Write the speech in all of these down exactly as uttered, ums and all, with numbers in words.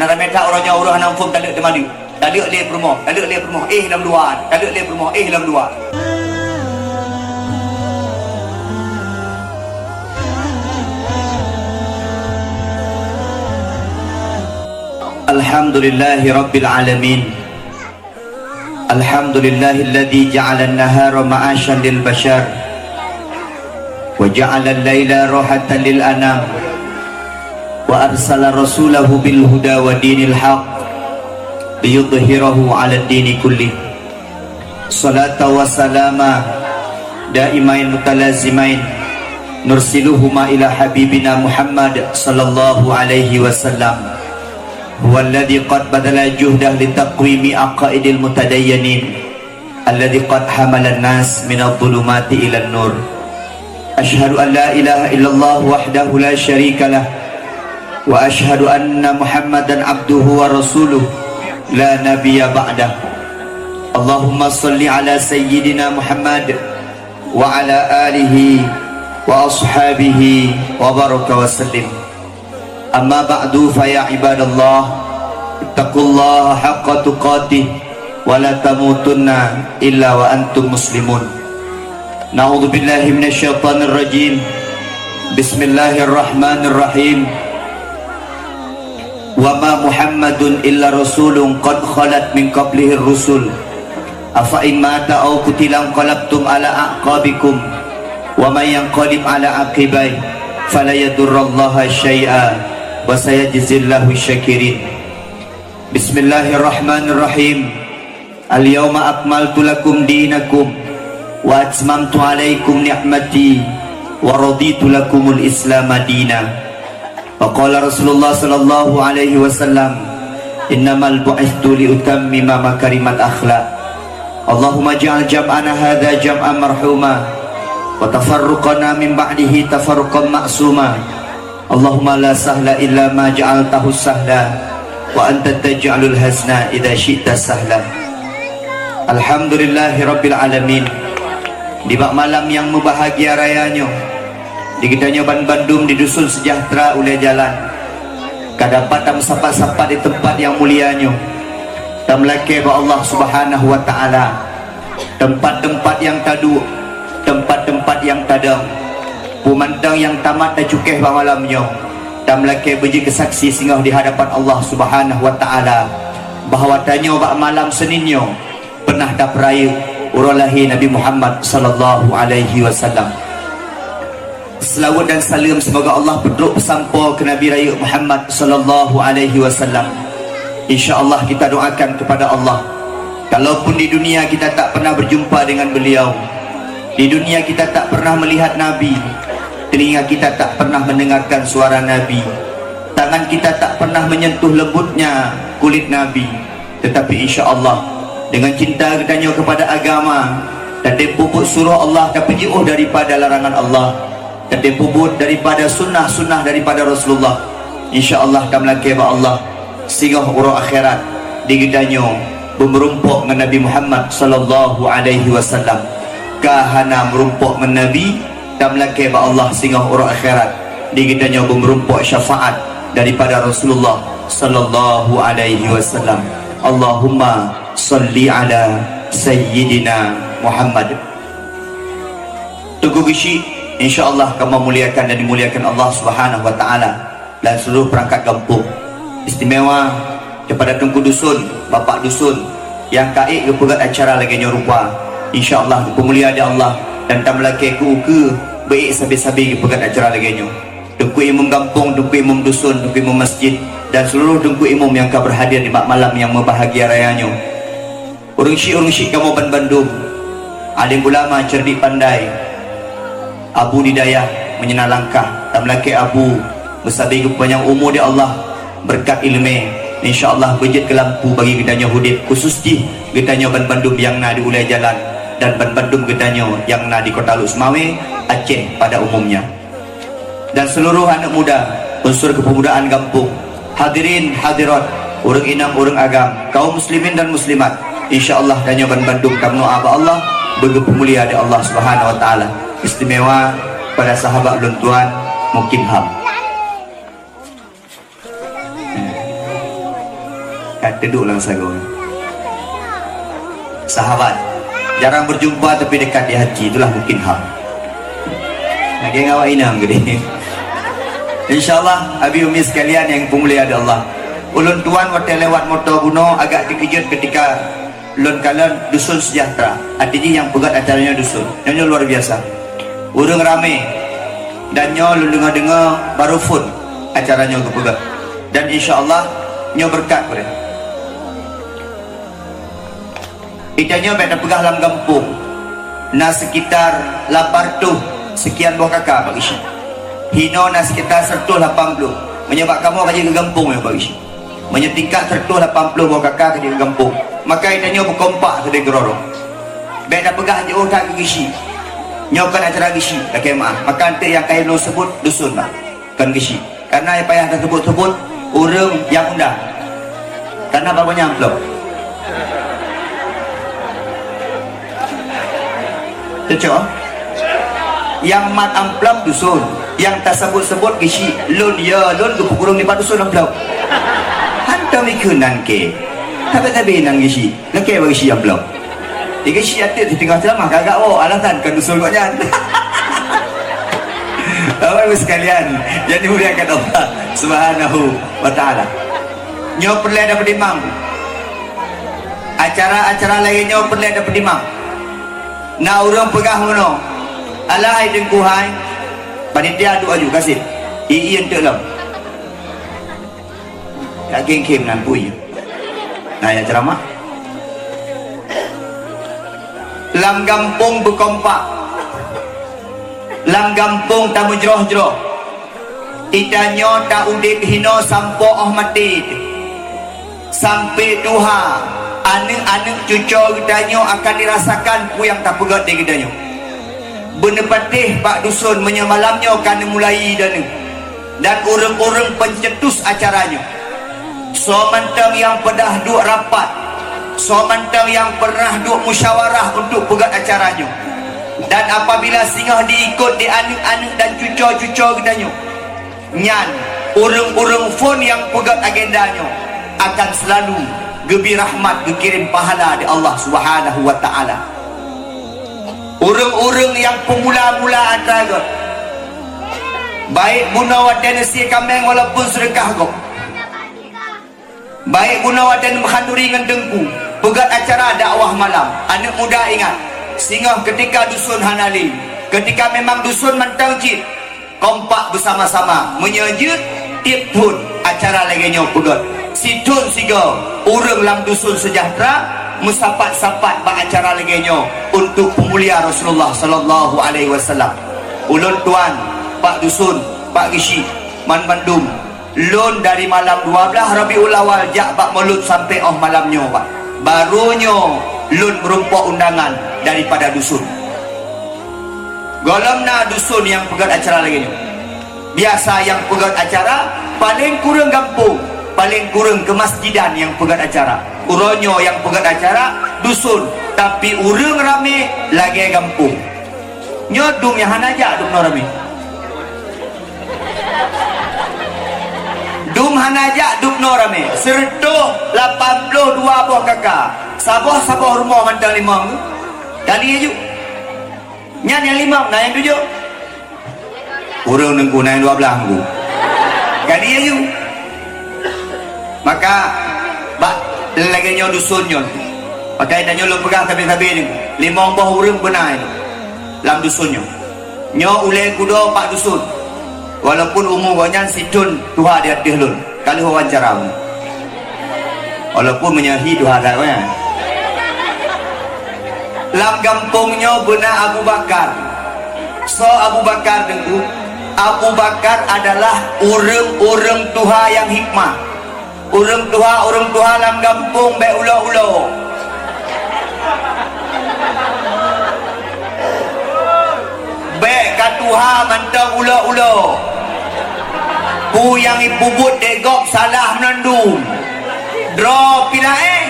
Ramé that uroe nyoe ureueng hana muphom taleuek teuma lé. Taleuek lé peurumoh, taleuek lé peurumoh, éh lom dua. Taleuek lé peurumoh, éh lom dua. Alhamdulillahi rabbil alamin. Alhamdulillahilladzi ja'alan nahara ma'asyan lil basyar, wa ja'alal laila rahatan lil anam, wa arsala rasulahu bil huda wa dinil haq, liyudhhirahu 'alad dini kullih. Salata wa salama daimain mutalazimain, nursiluhuma ila habibina Muhammad sallallahu alaihi wasallam. Huwallazi qad badala juhdah li taqwimi aqaidil mutadayyanin, allazi qad hamalan nas minadh dhulumati ilan nur. Asyhadu an la ilaha illallah wahdahu la syarika lah, wa asyhadu anna Muhammadan abduhu wa rasuluh, la nabiyya ba'dah. Allahumma shalli ala sayyidina Muhammad wa ala alihi wa ashabihi wa baraka wa sallim. Amma ba'du, fa ya ibadallah, ittaqullaha haqqa tuqatih wa la tamutunna illa wa antum muslimun. Na'udzubillahi minasyaitonir rajim. Bismillahirrahmanirrahim. Wa ma Muhammadun illa rasulun qad khalat min qablihir rusul. Afa in mata aw qutila inqalabtum ala aqabikum, wa man yanqalib ala aqibai, fala yadurrallaha syai'a, wa sayajzillahu syakirin. Bismillahirrahmanirrahim. Al-yauma akmaltu lakum dinakum, wa atmamtu alaikum ni'mati, wa raditu lakumul Islama dina. Wa qala Rasulullah sallallahu alaihi wasallam, "Innamal bu'itstu li utammima makarimal akhlak." Allahumma ja'al jam'ana hadza jam'an marhuma, wa tafarruqana min ba'dihi tafarruqan ma'suma. Allahumma la sahla illa ma ja'altahu sahla, wa anta taj'alul hazna idza syi'ta sahla. Alhamdulillahi rabbil alamin. Di bak malam nyang meubahagia raya nyoe, di geutanyoe banbandum di Dusun Sejahtera Ulèe Jalan, ka dapat tameusapat-sapat di teumpat nyang mulia nyoe. Tameulakèe bak Allah Subhanahu wa Ta'ala, teumpat-teumpat nyang taduek, teumpat-teumpat nyang tadong, peue mantong nyang tamat tacukéh bak malam nyoe, tameulakèe beujeuet keu saksi singoh di hadapan Allah Subhanahu wa Ta'ala bahwa tanyoe bak malam Senin nyoe peunah tapeurayeuk uroe lahé Nabi Muhammad sallallahu alaihi wasallam. Seulaweuet dan saleuem seumoga Allah peutrok peusampoe keu Nabi Rayeuk Muhammad sallallahu alaihi wasallam. Insya Allah kita doakan kepada Allah, kalaupun di dunia kita tak pernah berjumpa dengan beliau, di dunia kita tak pernah melihat Nabi, telinga kita tak pernah mendengarkan suara Nabi, tangan kita tak pernah menyentuh lembutnya kulit Nabi, tetapi insya Allah, dengan cinta geutanyoe kepada agama, tatem peubuet surah Allah, tapeujiôh daripada larangan Allah, tatem peubuet daripada sunnah-sunnah daripada Rasulullah, insya Allah tameulakèe bak Allah, singoh uroe akhirat di geutanyoe beumeurumpok ngon Nabi Muhammad sallallahu alaihi wasallam. Ka hana meurumpok ngon Nabi, tameulakèe bak Allah singoh uroe akhirat di geutanyoe beumeurumpok syafaat daripada Rasulullah sallallahu alaihi wasallam. Allahumma shalli ala sayyidina Muhammad. Teungku Geuchik, insya Allah kamoe muliakan dan dimuliakan Allah Subhanahu wa Ta'ala dan seluruh perangkat gampông. Istimewa kepada Teungku Dusun, Bapak Dusun nyang ka ék geupeugöt acara lagèe nyoe rupa. Insya Allah geupeumulia di Allah dan tameulakèe keu ukeue beuék sabe-sabe geupeugöt acara lagèe nyoe. Teungku Imum Gampông, Teungku Imum Dusun, Teungku Imum Masjid, dan seluruh Teungku Imum nyang ka berhadir di bak malam nyang meubahagia raya nyoe. Ureueng syik-ureueng syik kamoe banbandum, além ulama cerdik pandai, Abu di dayah meunyeuna langkah, tameulakèe Abu meusabe geupanyang umu di Allah, beureukat ileumèe, insya Allah beujeuet keu lampu bagi geutanyoe udép, khusus jih geutanyoe banbandum nyang na di Ulèe Jalan dan banbandum geutanyoe nyang na di Kota Lhokseumawe, Aceh pada umumnya. Dan seluruh aneuk muda, unsur kepeumudaan gampông, hadirin hadirat, ureueng inong ureueng agam, kaum muslimin dan muslimat, insya Allah tanyoe banbandum tameudoa bak Allah, beugeupeumulia di Allah Subhanahu wa Ta'ala. Istimewa pada sahabat lôn tuan, Mukim Ham. Ka teuduek lam sagoe. Sahabat, jarang berjumpa tapi dekat di hati, itulah mungkin ham. Lagèe ngon awak inong geude. Insya Allah, abi umi sekalian yang dimuliakan Allah. Ulôn tuan watèe lewat moto bunoe agak teukeujot ketika lôn kalon Dusun Sejahtera. Arti jih nyang peugöt acara nyoe dusun. Nyoe, nyoe luar biasa. Ureueng ramè. Dan nyoe lôn deungö-deungö baru phôn acara nyoe geupeugöt. Dan insya Allah nyoe beureukat peureuh. Geutanyoe bèk tapeugah lam gampông na sekitar lapan reutôh sekian boh K K bak geuchik. Hinoe na sekitar seratus lapan puluh. Meunyoe bak kamoe ka jeuet keu gampông nyoe bak geuchik. Meunyoe tingkat seratus lapan puluh boh K K ka jeuet keu gampông, maka geutanyoe beukompak keudéh keudroe. Bèk tapeugah jiôh that keu geuchik. Nyoe kon acara geuchik, lakèe meu'ah. Maka eunteuk nyang ka lôn seubut dusun bah, kon geuchik. Karena payah taseubut-seubut ureueng nyang undang. Karena bak gobnyan amplop. Cocok? Nyang mat amplop dusun, nyang taseubut-seubut geuchik. Lôn, ya, lôn geupeukurong nibak dusun amplop. Hantom ikheun nan kèe. Tapi-tapi nan geuchik. Lakèe bak geuchik amplop. Di geuchik ateueh di teungoh ceramah ka agak woe, alasan kon dusun gobnyan. Bapak Ibu sekalian yang dimuliakan Allah Subhanahu wa Ta'ala. Nyoe peureulèe tapeutimang. Acara-acara lagèe nyoe peureulèe tapeutimang. Na ureueng peugah meunoe, "Alah hai Teungku hai, panitia duek aju gasien. Ié-ié eunteuk lom." Jak gengkem nan bui. Na nyang ceramah. Lam gampông beukompak. Lam gampông tameujroh-jroh. Geutanyoe ta-udép hinoe sampoe 'oh maté. Sampoe tuha, aneuk-aneuk cucoe geutanyoe akan dirasakan peue nyang tapeugöt lé geutanyoe. Beuneupatéh bak dusun meunyoe malam nyoe ka neumulai deuneuh. Dan ureueng-ureueng pencetus acara nyoe. Soe mantong nyang peureunah duek rapat, soe mantong nyang peureunah duek musyawarah untuk peugöt acara nyoe. Dan apabila singoh diikot di aneuk-aneuk dan cucoe-cucoe geutanyoe, nyan ureueng-ureueng phôn nyang peugöt agenda nyoe akan seulalu geubri rahmat, geukirém pahala di Allah Subhanahu wa Ta'ala. Ureueng-ureueng nyang peumula-mula atra geuh, baik bunoe watèe neusie kaméng walaupun seudeukah gob, baik bunoe watèe neumeuhanuri ngon teungku, peugöt acara dakwah malam. Aneuk muda ingat, singoh keutika dusun hana lé, keutika memang dusun mantong cit, kompak beusama-sama. Meunyoe jeuet tiep thon acara lagèe nyoe peugöt, sithon sigoe ureueng lam dusun Sejahtera meusapat-sapat bak acara lagèe nyoe untuk peumulia Rasulullah sallallahu alaihi wasallam. Ulôn tuan, pak dusun, pak geuchik, banmandum, lôn dari malam dua blaih Rabiul Awal jak bak mulod sampoe 'oh malam nyoe, Pak. Barô nyoe lôn meurumpok undangan daripada dusun. Gohlom na dusun nyang peugöt acara lagèe nyoe. Biasa nyang peugöt acara paleng kureueng gampông, paleng kureueng keumasjidan nyang peugöt acara. Uroe nyoe nyang peugöt acara dusun, tapi ureueng ramè lagèe gampông. Nyoe dum nyang hana jak dum noe ramè. Dum hana jak dum noe ramè. Seureutôh lapan ploh dua boh K K. Saboh-saboh rumoh mantong limong. Kali aju. Nyan nyang limong, na nyang tujoh. Ureueng teungku na nyang dua blaih teungku. Jadi aju. Maka bak lagèe nyoe dusun nyoe. Maka tanyoe lôn peugah sabe-sabe nyoe. Limong boh ureueng beuna nyoe lam dusun nyoe. Nyoe ulèe kudo pak dusun. Walaupun umu gobnyan sithon tuha di ateueh lôn. Ka lheueh wawancara. Walaupun meunyoe hi tuha that, eh. Lam gampông nyoe beuna Abu Bakar. Soe Abu Bakar, Teungku? Abu Bakar adalah ureueng-ureueng tuha nyang hikmah. Ureueng tuha, ureueng tuha lam gampông bèk ulo-ulo. Bèk ka tuha mantong ulo-ulo. Peue nyang jipeubuet lé gob salah meunan dum. Droe pih laén.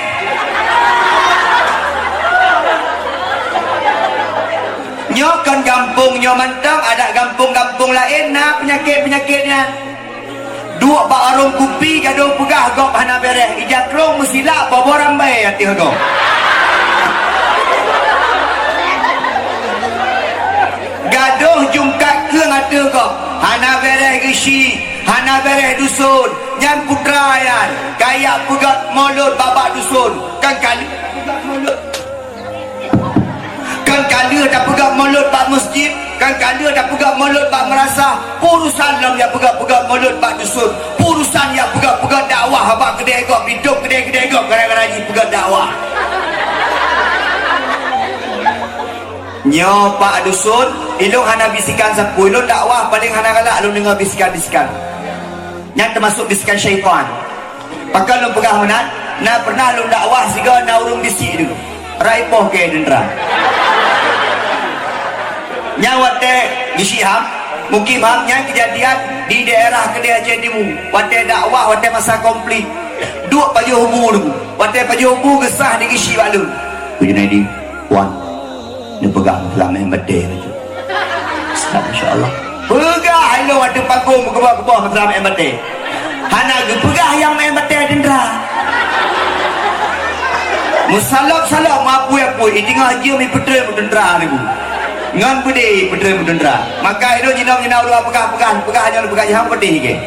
Nyoe kon gampông nyoe mantong, adak gampông-gampông laén na peunyakét-peunyakét nyan. Duek bak warông kupi gadôh peugah gob hana bèrèh, ija krông ateueh gob. Gadôh jungkat keueng ateueh gob. Hana bèrèh geusyik, hana bèrèh dusun. Nyan putra nyan, kajak peugöt mulod bak-bak dusun. Kan ka lheueh tapeugöt mulod. Kan ka lheueh tapeugöt mulod bak meuseujid, kan ka lheueh tapeugöt mulod bak meurasah. Peue urusan lom jak peugöt-peugöt mulod bak dusun. Peue urusan jak peugöt-peugöt dakwah bak keudè gob, bidôk keudè-keudè gob gara-gara jipeugöt dakwah. Nyoe Pak Dusun, ilôn hana bisikan sapeue, ilôn dakwah paléng hana galak lôn deungö bisikan-bisikan. Nyan teumasuk bisikan syaitan. Pakon lôn peugah meunan? Na pernah lôn dakwah sigoe na ureuëng bisiek dulu. Rai poh keu teuntara. Nyan watèe bisiek ham, mukim ham, nyan keujadian di daerah keudè Aceh Timu. Watèe dakwah, watèe masa konflik. Duek pajoh bu dulu. Watèe pajoh bu geusah di geusyik bak lôn. Ku Junaidi, wan. Neupeugah meuseulamat batèe laju. Seulamat, insya Allah. Peugah ilôn ateueh panggung meukeubah-keubah meuseulamat batèe. Hana geupeugah nyang meu'en batèe teuntara. Meusalok-salok, meuapui-apui, i teungoh jeuem ipeutrön teuntara niku. Ngon beudé ipeutrön teuntara. Maka ilôn jinoe nyang na ulôn peugah-peugah, peugah nyoe peugah jih han peudeh keu.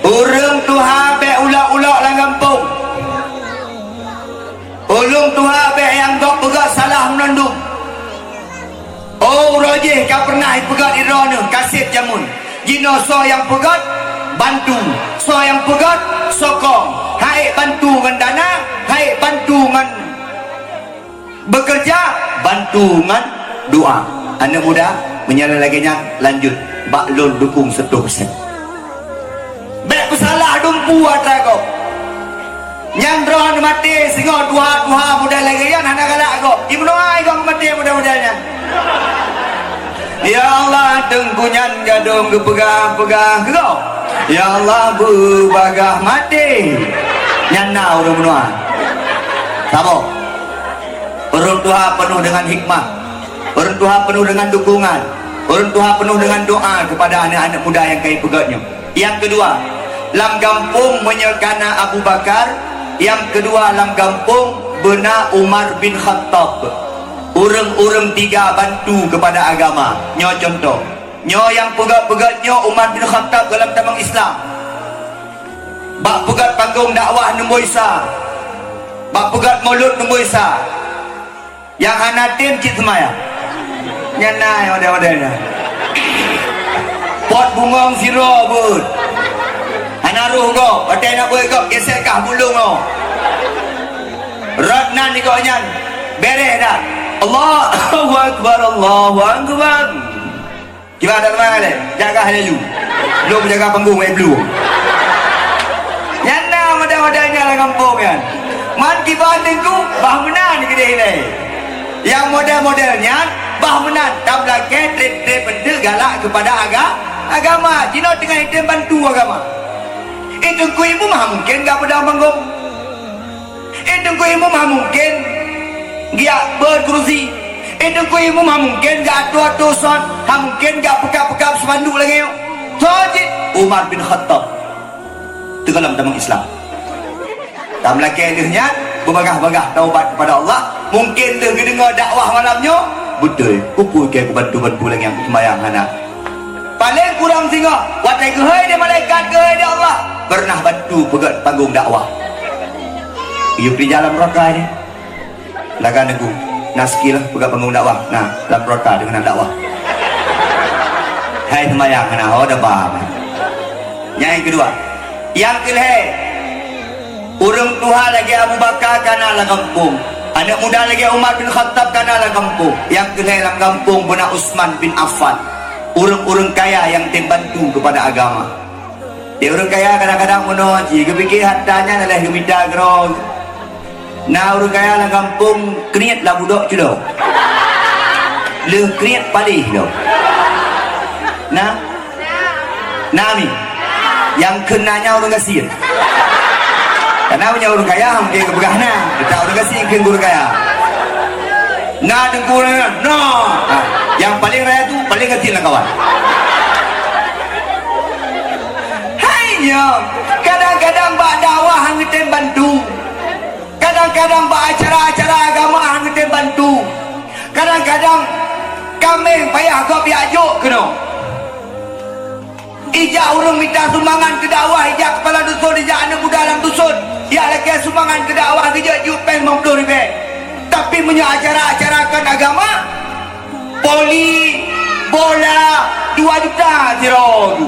Ureuëng tuha bèk ulok-ulok lam gampông. Ureuëng tuha bèk nyang gob peugöt salah meunandum. Oh, uroe jih ka pernah ipeugöt droeneuh kasét jameun. Jinoe soe nyang peugöt, bantu. Soe nyang peugöt, sokong. Hai bantu ngon dana, hai bantu ngon beukeureuja, bantu ngon doa. Aneuk muda, meunyoe lagèe nyan, lanjut bak lôn dukong seutoh peusen. Bèk peusalah dumpeue atra gob. Nyang droeneuh maté singoh tuha-tuha model lagèe nyan hana galak gob. Imeunoe ai gob maté model-model nyan. Ya Allah, teungku nyan gadôh geupeugah-peugah keu gob. Ya Allah, beubagaih maté. Nyan na ureuëng meunoe. Saboh. Ureuëng tuha peunoh deungon hikmah. Ureuëng tuha peunoh deungon dukungan. Ureuëng tuha peunoh deungon doa kepada aneuk-aneuk muda nyang ka ipeugöt nyoe. Nyang keudua, lam gampông meunyoe ka na Abu Bakar, nyang keudua lam gampông beuna Umar bin Khattab. Ureuëng-ureuëng tiga bantu kepada agama. Nyoe cuntoh. Nyoe nyang peugöt-peugöt nyoe Umar bin Khattab dalam tamong Islam. Bak peugöt panggung dakwah nombor sa. Bak peugöt mulod nombor sa. Nyang hana tem cit seumayang. Nyan na nyang model-model nyan. Pot bungong sidroe beuet. Hana roh gob, watèe na beuet gob, gesek kah bulong nyoe. Rot nan di gobnyan, bèrèh dah. Allahu Akbar, Allahu Akbar. Kiban dak teuma lé, jaga laju. Belum jaga panggung, eh, belum. Nyan na model-model nyan lam gampông nyan. Man kiban teungku, bah meunan keudeh ilèe. Nyang model-model nyan, bah meunan, tam lakèe trép-trép eunteuk galak keupada aga-, agama. Jinoe teungoh item bantu agama. Eh, teungku imum hana mungken gak peudong panggung. Eh, teungku imum hana mungken geujak beuet kurusi. Eh, teungku imum hana mungken geuatoe-atoe son, hana mungken geupeugah-peugah spanduk lagèe nyoe. Soe cit? Umar bin Khattab. Teuka lam tamong Islam. Tam lakèe lheueh nyan, beubagaih-bagaih taubat kepada Allah. Mungken lheueh geudeungoe dakwah malam nyoe, beutôi, peue keu kubantu-bantu lagèe nyan, seumayang hana. Paleng kurang singoh, watèe geuhôi lé malaikat, geuhôi lé Allah, pernah bantu peugöt panggung dakwah. Yue keurija lam neuraka nyoe. Lagèe nyoe, na skill peugöt panggung dakwah. Na, lam neuraka deungon dakwah. Hai seumayang hana, ho daba. Nyang keudua. Nyang keulhèe, ureueng tuha lagèe Abu Bakar ka na lam gampông. Aneuk muda lagèe Umar bin Khattab ka na lam gampông. Nyang keulhèe lam gampông beuna Utsman bin Affan. Ureueng-ureueng kaya nyang tem bantu keupada agama. Di ureueng kaya kadang-kadang meunoe jih, geupike hareuta nyan alah geumita keudroe. Na ureueng kaya lam gampông kriet lam budok cudok. Lheueh kriet paléh lom. Na? Na mi? Nyang kheun na nyan ureueng gasien. Karena meunyoe ureueng kaya, mungken geupeugah na. Geutak ureueng gasien kheun ureueng kaya. Na teungku na, na. Ha, nyang paléng raya tu, paléng gasien lam kawan. Hai nyoe, ka Kadang-kadang bak dakwah han geutem bantu. Kadang-kadang bak acara-acara agama han geutem bantu. Kadang-kadang kaméng payah gob jak jok keunoe. Ijak ureuëng mita sumbangan keu dakwah, ijak keupala dusun, ijak aneuëk muda lam dusun, ijak lakée sumbangan keu dakwah, geujok jok péng limong ploh ribée. Tapi meunyoe acara-acara kon agama, poli, bola, dua juta sidroe.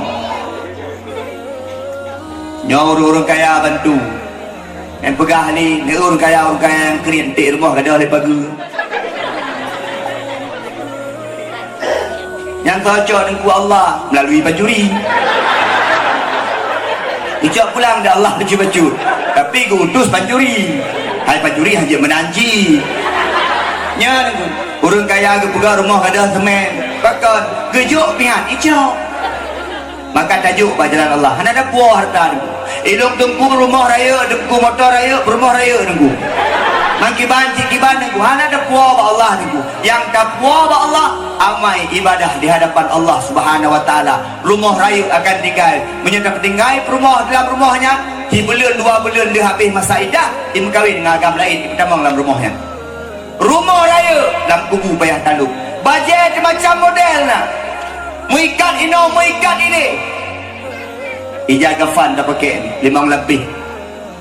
Nyoe ureuëng-ureuëng kaya bantu. Nyang peugah ni, ni ureuëng kaya, ureuëng kaya nyang kriet, enteuk rumoh gadôh lé pageue. Nyang teucok Teungku Allah melalui pancuri. Icok pulang di Allah bacut-bacut. Tapi geuutus pancuri. Hai pancuri hana meunanji. Nyan ureuëng kaya geupeugah rumoh gadôh seumén. Pakon? Geujok pihat icok. Maka tajok bak jalan Allah. Hana tapuwoe harta Teungku. Ilôn Teungku rumoh rayeuk, Teungku moto rayeuk, peurumoh rayeuk Teungku. Mangkiban cit kiban Teungku. Hana tapuwoe bak Allah Teungku. Nyang tapuwoe bak Allah, amai ibadah di hadapan Allah Subhanahu wa Taala. Rumoh rayeuk akan tinggai. Meunyoe tapeutinggai peurumoh dalam rumoh nyan, sibuleuen dua buleuen deuh habéh masa iddah, imeukawen ngon agam laén, ipeutamong lam rumoh nyan. Rumoh rayeuk lam kubu payah talop. Bajée teuh macam model na. Meuikat inoe, meuikat idéh. Ija kafan tapakée limong lapéh.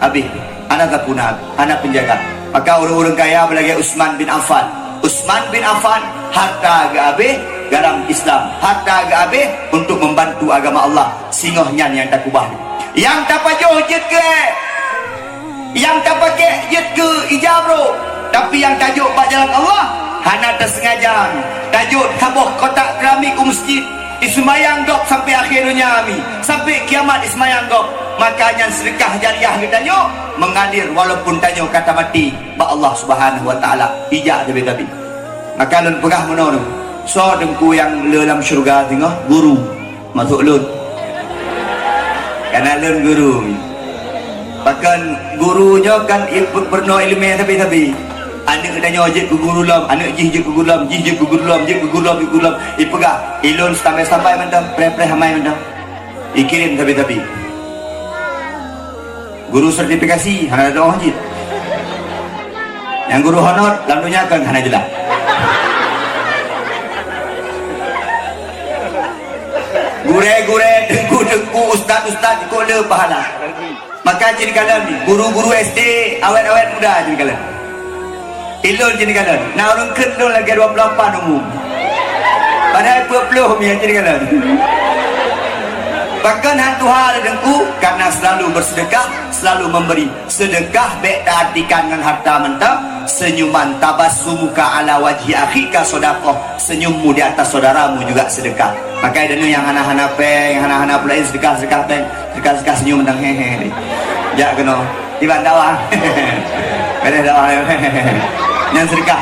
Habéh. Hana sapeue na, hana peunjaga. Maka ureuëng-ureuëng kaya beulagée Utsman bin Affan. Utsman bin Affan, harta geuhabéh dalam Islam. Harta geuhabéh untuk membantu agama Allah. Singoh nyan nyang takeubah. Nyang tapajoh jeuet keu Nyang tapakée jeuet keu ija brôk, tapi nyang tajok bak jalan Allah hana teuseungaja. Tajok saboh kotak keramik u meuseujid, iseumayang gob sampoe akhé donya mi, sampoe kiamat iseumayang gob. Maka nyan seudeukah jariah geutanyoe meungalir walaupun tanyoe ka tamaté bak Allah Subhanahu wa Taala. Ija tabi-tabi. Maka lôn peugah meunoe, soe teungku nyang le lam syeuruga singoh? Guru. Masôk lôn. Kana lôn guru. Pakon guru nyoe kan i-, peurunoe iéleumé sabe-sabe. Aneuëk geutanyoe jeuet keu guru lom, aneuëk jih jeuet keu guru lom, jih jeuet keu guru lom, jeuet keu guru lom, jeuet keu guru lom. Ipeugah, ilôn standby-standby mantong, preh-preh amai mantong. Ikirém sabe-sabe. Guru sertifikasi hana tatu'oh cit. Nyang guru honor lam donya kan hana jeulaih. Gurée-gurée, teungku-teungku, ustaz-ustaz, kok le pahala. Maka jih kalon guru-guru S D, awet-awet muda jih kalon. Ilôn jih kalon. Na ureuëng kheun lôn lagée dua puluh lapan umu. Padahai peuet ploh mi jih kalon. Pakon han tuha lé teungku? Karena selalu bersedekah, selalu memberi. Sedekah bék taartikan ngon harta mantong, senyuman, tabassumuka ala wajhi akhika sadaqah, senyummu di atas saudaramu juga sedekah. Maka deungon nyang hana-hana péng, hana-hana peulaén sedekah-sedekah péng, sedekah-sedekah senyum mantong, hehe. Jak keunoe. Iban dakwah. Beres dakwah. Nyan sedekah.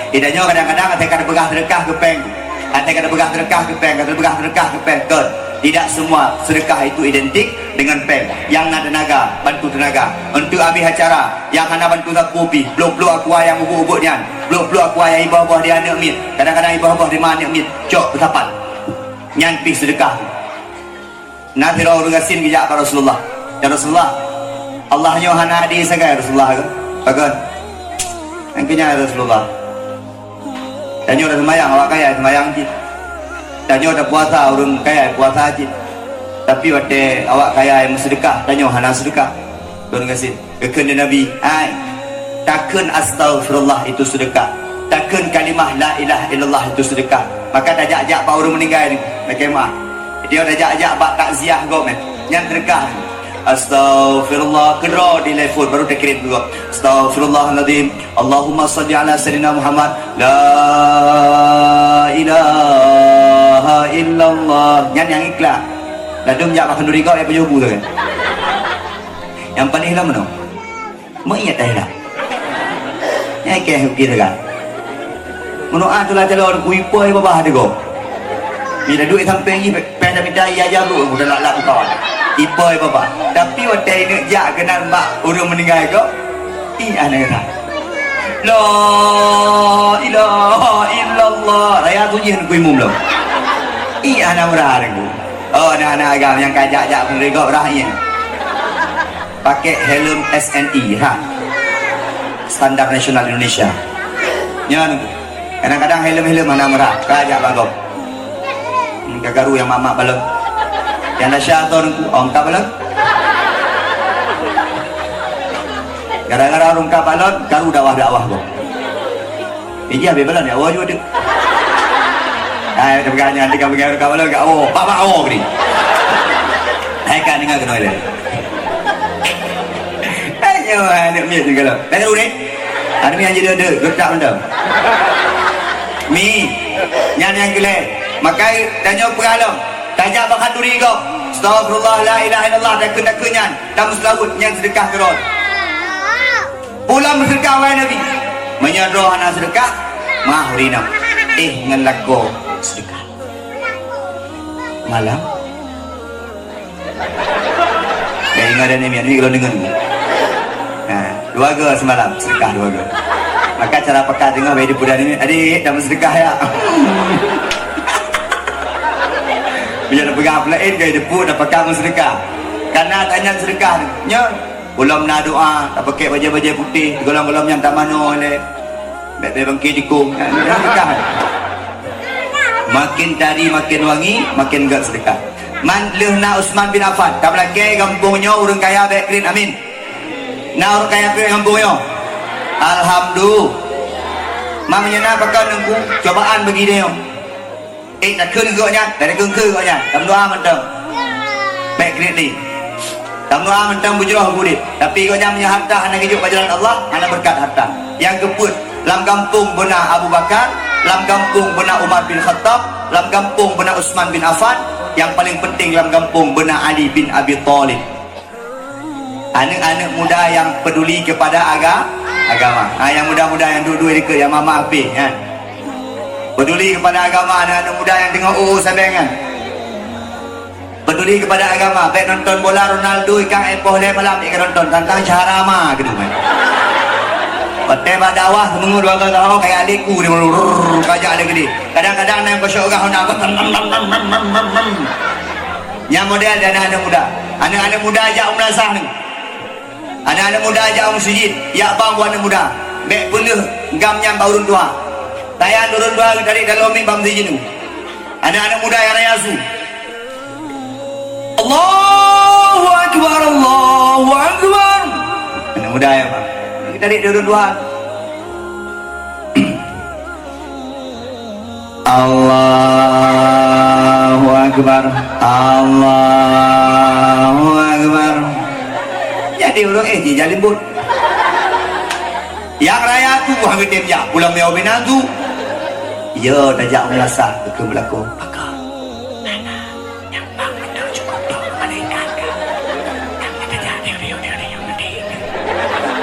Di tanyoe kadang-kadang até ka teupeugah sedekah keu péng. Até ka teupeugah sedekah keu péng, ka teupeugah sedekah keu péng. Kon. Tidak semua sedekah itu identik dengan péng. Nyang na teunaga, bantu teunaga. Untuk habéh acara, nyang hana bantu sapeue pih, bloe-bloe aqua nyang ubit-ubit nyan. Bloe-bloe aqua nyang iboh-boh di aneuëk miet. Kadang-kadang iboh-boh di ma aneuëk miet. Cok peusapat. Nyan pih sedekah. Na sidroe ureuëng gasien geujak bak Rasulullah, "Ya Rasulullah, Allah nyoe hana adé sagai, Rasulullah," kheun. Pakon? Nyang keu nyan, "Ya Rasulullah, tanyoe taseumayang, awak kaya seumayang cit. Tanyoe tapuasa, ureuëng kaya puasa cit. Tapi watée awak kaya nyang meuseudekah, tanyoe hana seudekah." Ureuëng gasien. Geukheun lé Nabi, "Hai, takheun astaghfirullah itu sedekah. Takheun kalimah la ilaha illallah itu sedekah." Maka tajak-jak bak ureuëng meuninggai nyoe, lakée meu'ah. Jadi tajak-jak bak takziah gob nyan, nyan sedekah. Astaghfirullah, keudroe di telepon, baru takirém keu gob. Astaghfirullahaladzim. Allahumma salli ala sayyidina Muhammad. La ilaha illallah. Nyan nyang ikhlas. Ladôm jak bak khanduri gob, ya peujeubu tu kan. Nyang paléh lom meunoe. Meuiet dah hilang. Nyang keh uki teuga. Meunoe ah tu lah calon ku ipoi babah teugo. Bila duek sampéng jih, peh dah minta ia jabu, udah lak-lak buka. Ipoi babah. Tapi watée ingat jak keunan bak ureuëng meuninggai ko, ih, aneh dah. La ilaha illallah. Raya tu jih ku imum lom. Ih, ana murah aku. Oh, aneuk-aneuk agam nyang ka jak-jak peunurigop rah nyan. Pakai helm S N I, ha. Standar Nasional Indonesia. Nyan, kadang-kadang helm-helm hana meurah, ka jak bak gob. Hmm, ka garu nyang mak-mak balot. Nyang na sya ton ku, ong ka balot. Gara-gara ureueng ka balot, garu dakwah-dakwah gob. Ija be balon ya, awoe ju deuek. Hai, teupeugah nyan, teuka peugah ka balon, ka awoe, bak-bak awoe geude. Hai, ka deungoe keunoe lé. Hai, nyoe, hai, aneuk miet ni kalau. Dah tahu ni? Aneuk miet jadi deuek, getak mantap. Mi, nyan nyang keulai. Makai, tanyoe peugah lom. Tajak bak khanduri gob. Astagfirullah, la ilaha illallah, takheun-takheun nyan. Tameuseulaweuet nyan seudeukah keudroe. Pulang beuseudeukah, wahai Nabi. Meunyoe droe hana seudeukah, mah ureueng inong. Eh, ngon lakoe seudeukah. Malam. Eh, ingat dan ini, ini kalau dengar. Ha, dua ga semalam, seudeukah dua ga. Maka cara pekat dengar, bagi dia pudah ini, adik, dah berseudeukah ya. Biar pegang pelan, gaya jemput, dah pegang berseudeukah. Karena tanya seudeukah, nyo. Ulôn na doa, tapakèk bajèe-bajèe putéh, gohlom-gohlom nyan tamanoe lé. Bèk-bèk bangké jikông. Nyan, nyan seudeukah. Makin tari makin wangi, makin gèt seudeukah. Man lheueh na Utsman bin Affan, tameulakèe gampông nyoe ureueng kaya bèk kriet, amin. Na ureueng kaya kriet gampông nyoe. Alhamdulillah. Meunyoe na pakon Teungku, cobaan bagi tanyoe. Eh, takheun keu gobnyan, takheun keu gobnyan. Tameudoa mantong. Bèk kriet lé. Tameudoa mantong beujroh udép. Tapi gobnyan meunyoe harta hana geujok bak jalan Allah, hana beureukat harta. Nyang keupeuet, lam gampông beuna Abu Bakar, lam gampông beuna Umar bin Khattab, lam gampông beuna Utsman bin Affan, nyang paleng peunteng lam gampông beuna Ali bin Abi Thalib. Aneuk-aneuk muda nyang peduli kepada aga-, agama. Ha, nyang muda-muda nyang duek-duek dikeue, nyang mama H P, nyan. Peduli kepada agama, aneuk-aneuk muda nyang teungoh u-u sabe nyan. Peduli kepada agama, bèk nonton bola Ronaldo ikang éh poh lhèe malam, ikang nonton tantang Syahrama keudua. Watèe bak dakwah, seuminggu dua kali dakwah, kaya liku dia, rrrr, kajak lé gede. Kadang-kadang na nyang keusyok gah, honda, bam, bam, bam. Nyan model di aneuk-aneuk muda. Aneuk-aneuk muda jak u meulasah nyoe. Aneuk-aneuk muda jak u meuseujid, jak bang buet aneuk muda. Bèk peuleueh gam nyan bak ureueng tuha. Tayan ureueng tuha geutarek dalam miet bak meuseujid nyoe. Aneuk-aneuk muda nyang raya su. Allahu Akbar, Allahu Akbar. Aneuk muda nyang bang. Geutarek di ureueng tuha. Allahu Akbar, Allahu Akbar. Jadi ureueng éh jijak leumbot. Nyang raya tuboh geutem jak pulang miyueb binatu. Yo tajak meulasah keu beulakon. Maka nana nyang bang mantong cukup dong malaikat ka. Nyang tajak diu-diu, diu-diu, diu-diu.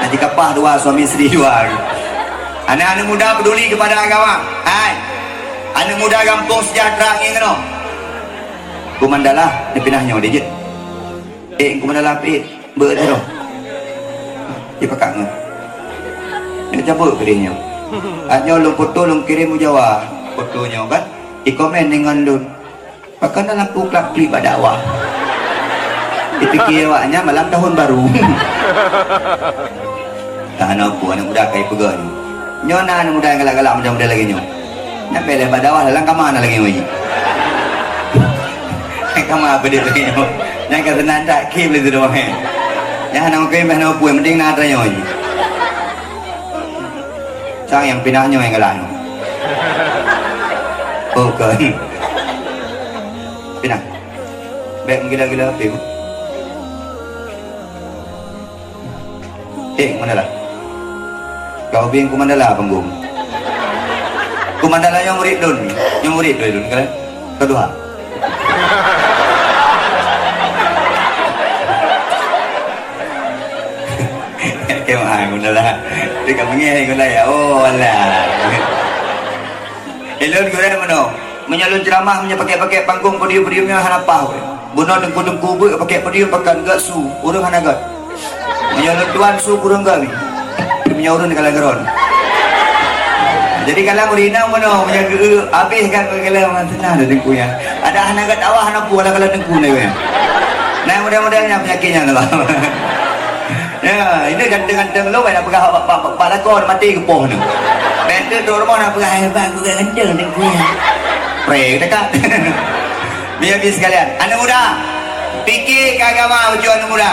Haji kapah dua, suami isteri dua. Aneuk-aneuk muda peduli kepada agama. Hai. Aneuk muda gampông sejahtera ngieng keunoe. Ku Mandala, dipinah nyoe dijeuet. Eh, ku Mandala pih, beu tu. Dipakat ngon. Nyoe cabut keudeh nyoe. Ah, nyoe lôn foto, lôn kirém u Jawa. Foto nyoe kan. Dikomen deungon lôn. Pakon na lampu klap-klip bak dakwah. Dipike awaknyan malam tahun baru. Ka hana peue, aneuk muda ka jipeugah nyoe. Nyoe na aneuk muda nyang galak-galak macam model lagèe nyoe. Nyan bèk lé bak dakwah, dalam kama na lagèe nyoe. Kama apa dia lagèe nyoe? Nyan ka seunan that, khem lé sidroe, he. Nyan hana mungkin bèk hana peue, mending na atra nyoe. Sang nyang pinah nyoe nyang galak nyoe. Oh, kon. Pinah. Bèk meugila-gila api. Eh, Mandala. Kau bing ku Mandala panggong. Ku Mandala nyang murit lôn. Nyang murit lôn kan? Kedua. Kemah Mandala. Dia kat mengeh Mandala ya. Oh, alah. Eh, lôn gurèe meunoe. Meunyoe lôn ceuramah, meunyoe pakèk-pakèk panggong podium-podium nyan hana paih. Bunoe teungku-teungku beuet pakèk podium pakon gèt su, ureueng hana gèt. Meunyoe lôn tuan su kureueng gèt. Meunyoe ureueng ka lagèe droen. Jadi, kalau ureueng inong bunoe, meunyoe geu-, habéh kan, kalau mantong na ada teungku nyan. Ada hana geudakwah, hana peue, kalau teungku na nyan. Nah, model-model nyan penyakit nyan tu lah. Ya, ini ganteng-ganteng lo, nak peugah bak, bak, bak, bak lakoe, maté geupoh tu. Bèk tu, tu rumoh nak peugah, "Hai, bang, aku ganteng teungku nyan." Preh, dekat. Biar-biar sekalian. Anak muda, pikir ke agama, tujuan anak muda.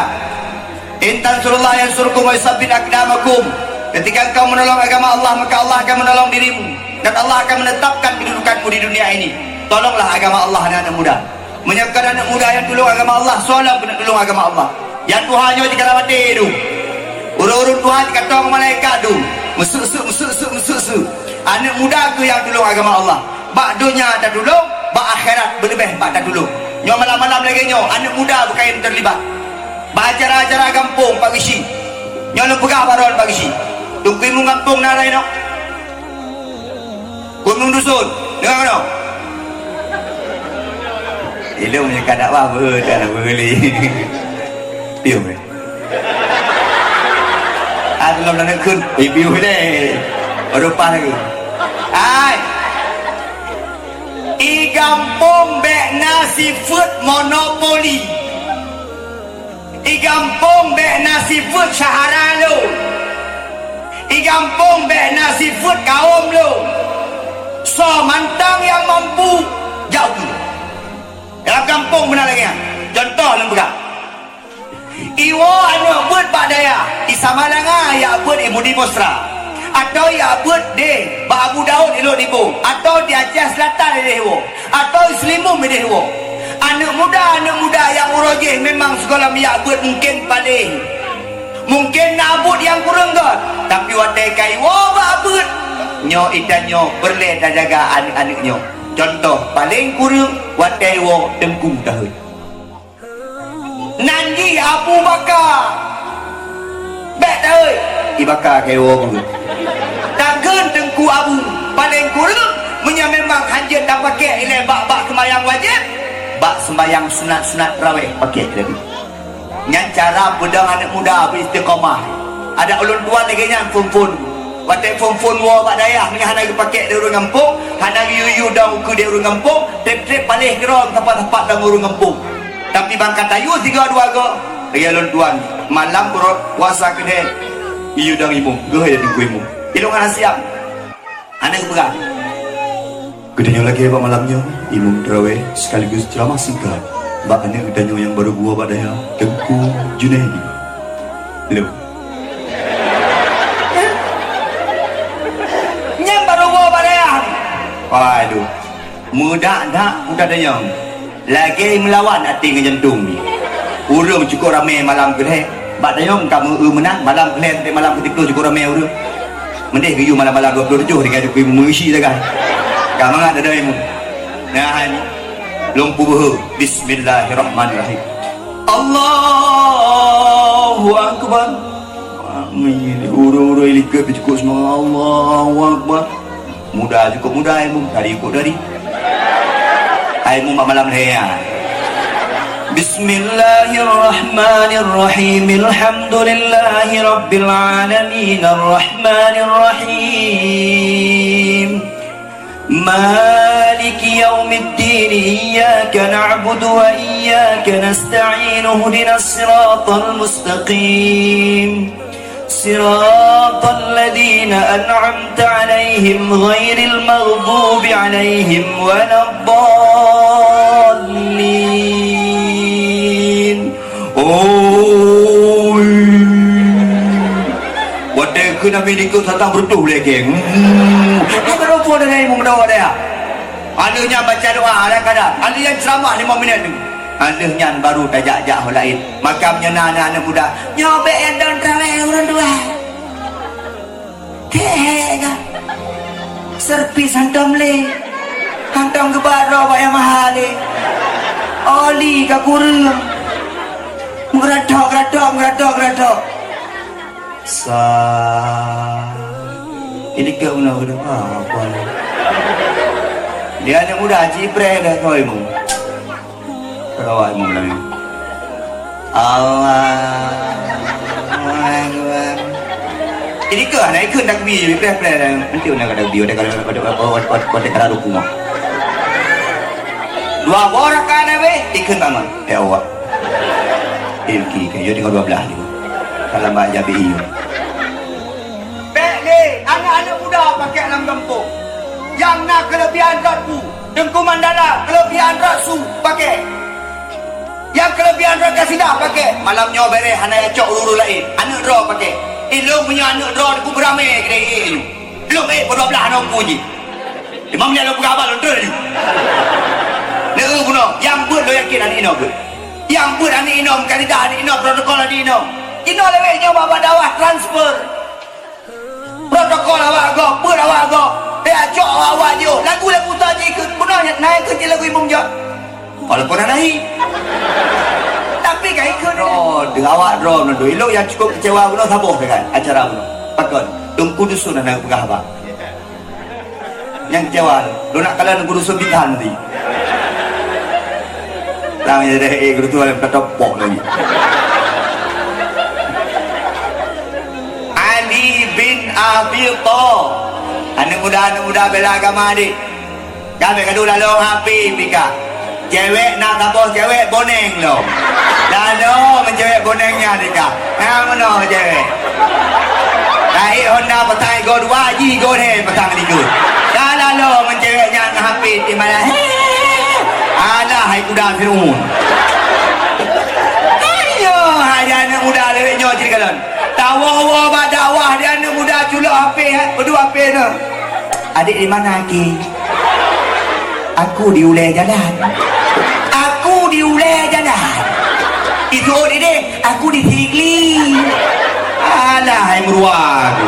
"In tansurullah yansurkum wa yusabbit aqdamakum." Ketika engkau menolong agama Allah, maka Allah akan menolong dirimu. Dan Allah akan menetapkan kedudukanmu di dunia ini. Tolonglah agama Allah, anak-anak muda. Meunyoe kon aneuk muda nyang tulông agama Allah, soe lom keuneuk tulông agama Allah? Nyang tuha nyoe jikara maté dum. Ureueng-ureueng tuha jikatong malaikat dum. Meuseuek-seuek, meuseuek-seuek, meuseuek-seuek. Aneuk muda kheueh nyang tulông agama Allah. Bak donya tatulông, bak akhirat beuleubeh bak tatulông. Nyoe malam-malam lagèe nyoe, aneuk muda beukayém teulibat. Bak acara-acara gampông Pak Geuchik. Nyoe lôn peugah baroe Pak Geuchik. Teungku Imum gampông na rayeuk nyoe. Teungku Imum dusun, deungö nyoe. Ilôn nyang ka dakwah beuh, dah beuh lé. Piôh, eh. Ah, lom na neukheun, eh, piôh lé. Baru pas lagi. Hai. I gampông bèk na sifeuet monopoli. I gampông bèk na sifeuet syahara lôn. I gampông bèk na sifeuet kawôm lôn. Soe mantong nyang mampu, jak u keue. Dalam gampông beuna lagèe nyan. Cuntoh lôn peugah. Iwoe aneuk beuet bak dayah, i Samalanga jak beuet i Budi Mesra, atawa jak beuet deh bak Abu Daud i Lhok Nibong, atawa di Aceh Selatan ideh woe, atawa i Seulimeum ideh woe. Aneuk muda, aneuk muda nyang uroe jih memang sigohlom jak beuet mungken paleng. Mungken na buet nyang kureueng göt, tapi watèe ka iwoe bak beuet, nyoe i tanyoe peureulèe tajaga aneuk-aneuk nyoe. Cuntoh paleng kureueng watèe iwoe teungku taheuet. Nan jih Abu Bakar. Bèk tawét, i Bakar ka iwoe beuet. Takheun Teungku Abu, paleng kureueng, meunyoe memang hanjeuet tapakék ilèe bak, bak seumayang wajéb, bak seumayang sunat-sunat rawéh pakék ilèe. Nyan cara peudong aneuk muda beu istiqamah. Adak ulôn tuan lagèe nyan phôn-phôn. Watèe phôn-phôn woe bak dayah, meunyoe hana geupakék lé ureueng gampông, hana geuyue-yue dong ukeue lé ureueng gampông, trép-trép paléh keudroe sapat-sapat lam ureueng gampông. Tapi ban ka tayue sigoe dua goe, lagèe lôn tuan, malam uroe puasa keudéh, geuyue dong imum, geuhôi teungku imum. Ilôn hana siab. Hana geupeugah. Geutanyoe lagèe bak malam nyoe, imum teurawéh sekaligus ceramah singkat bak aneuk geutanyoe nyang barô geuwoe bak dayah, Teungku Junaidi. Lôn. Nyang barô geuwoe bak dayah. Waduh. Meudak-dak buta dayong. Lagèe meulawan até ngon jantông jih. Ureueng cukôp ramé malam keudéh. Bak dayong ka meu-eu meunan, malam keudéh, malam keudéh cukôp ramé ureueng. Meudéh geuyue malam-malam dua puluh tujoh tinggai jukui meuisi sagai. Ka mangat dada imum. Nah, hai. Lôn peubeuhe. Bismillahirrahmanirrahim. Allahu Akbar. Amin. Ureueng-ureueng likot cukôp seumangat. Allahu Akbar. Muda cukôp muda, hai mum, tadi cukôp tadi. Hai mum, bak malam lhèe nyan. Bismillahirrahmanirrahim. Alhamdulillahi rabbil alamin. Arrahmanirrahim. Maliki yaumiddin. Iyyaka na'budu wa iyyaka nasta'in. Ihdinas siratal mustaqim. صراط الذين أنعمت عليهم غير المغضوب عليهم ولا الضالين. Oi. Watèe keu Nabi dikeue satang beureutoh lé geng. Hmm. Apa rupa dengan ilmu mendawa daya? Ada yang baca doa, ada kadang. Ada yang ceramah lima minit tu. Ada yang baru tajak-jak hal lain. Makam nyang na aneuk muda. Nyoe bèk nyang dong traweh ureueng dua. Keu hèk ka. Servis hantom lé. Hantom geuba droe bak nyang maha lé. Oli ka kureueng. Meugeuratok, geuratok, meugeuratok, geuratok. Sa. Ini ke guna guna. Ah, apa ni? Dia aneuk muda, jipreh dah kau ilmu. Perawat imum lagi. Allahu Akbar. Jadi keu hana ikheun takbir, preh-preh, nanti undang ka takbir, undang ka, undang ka, undang ka, undang ka ruku mah. Dua boh rakaat habéh, ikheun tamat. Ya Allah. Ilki, kayu tinggal dua belas ni. Kalau mak jabi ieu. Bèk lé, aneuk-aneuk muda pakai lam gampông. Nyang na keulebihan rot bu, Teungku Mandala, keulebihan rot su pakai. Nyang keulebihan rot kasidah pakai. Malam nyoe bèrèh hana cok ureueng laén. Aneuk droe pakai. Ilôn meunyoe aneuk droe ku beuramé keudéh ék nyoe. Lôn ék peuet dua blaih aneuk ku jih. Imam nyan lôn peugah abang lôn treun laju. Neu bunoe, nyang beuet lôn yakin aneuk inoe beuet. Nyang beuet aneuk inoe, meukaredah aneuk inoe, protokol aneuk inoe. Inoe lewat nyoe bak dakwah transfer. Protokol awak gob, beuet awak gob. Teuka cok awak-awak jiôh. Lagu-lagu ta jih keu bunoe na keu jih lagu imum jok. Walaupun hana hi. Tapi ka ikut. Droe, deuh awak droe meunurot ilôn nyang cukup kecewa bunoe saboh kan acara bunoe. Pakon? Teungku Dusun hana peugah haba. Nyang kecewa, lôn nak kalon guru suntikan nanti. Lam jadi eh guru tu ada tetopok lagi. Ali bin Abi Thalib. Aneuk muda, aneuk muda bela agama adik. Ka bèk gadoh lalong api pika. Cewek na saboh cewek boneng lom. Lalong cewek boneng nyan pika. Nyang meunoe cewek. Tahi Honda pasang igo dua ji igo he pasang tiga. Ka lalong cewek nyan api di mana he. Alah hai kuda Fir'aun. Ayo hai aneuk muda lewat nyoe cit kalon. Tawoe-woe bak dakwah di aneuk muda culok api he. Pedu api tu. Adik di mana aki? Aku di ulèe jalan. Aku di ulèe jalan. Itu deh, aku di Sigli. Alah, hai meurua aku.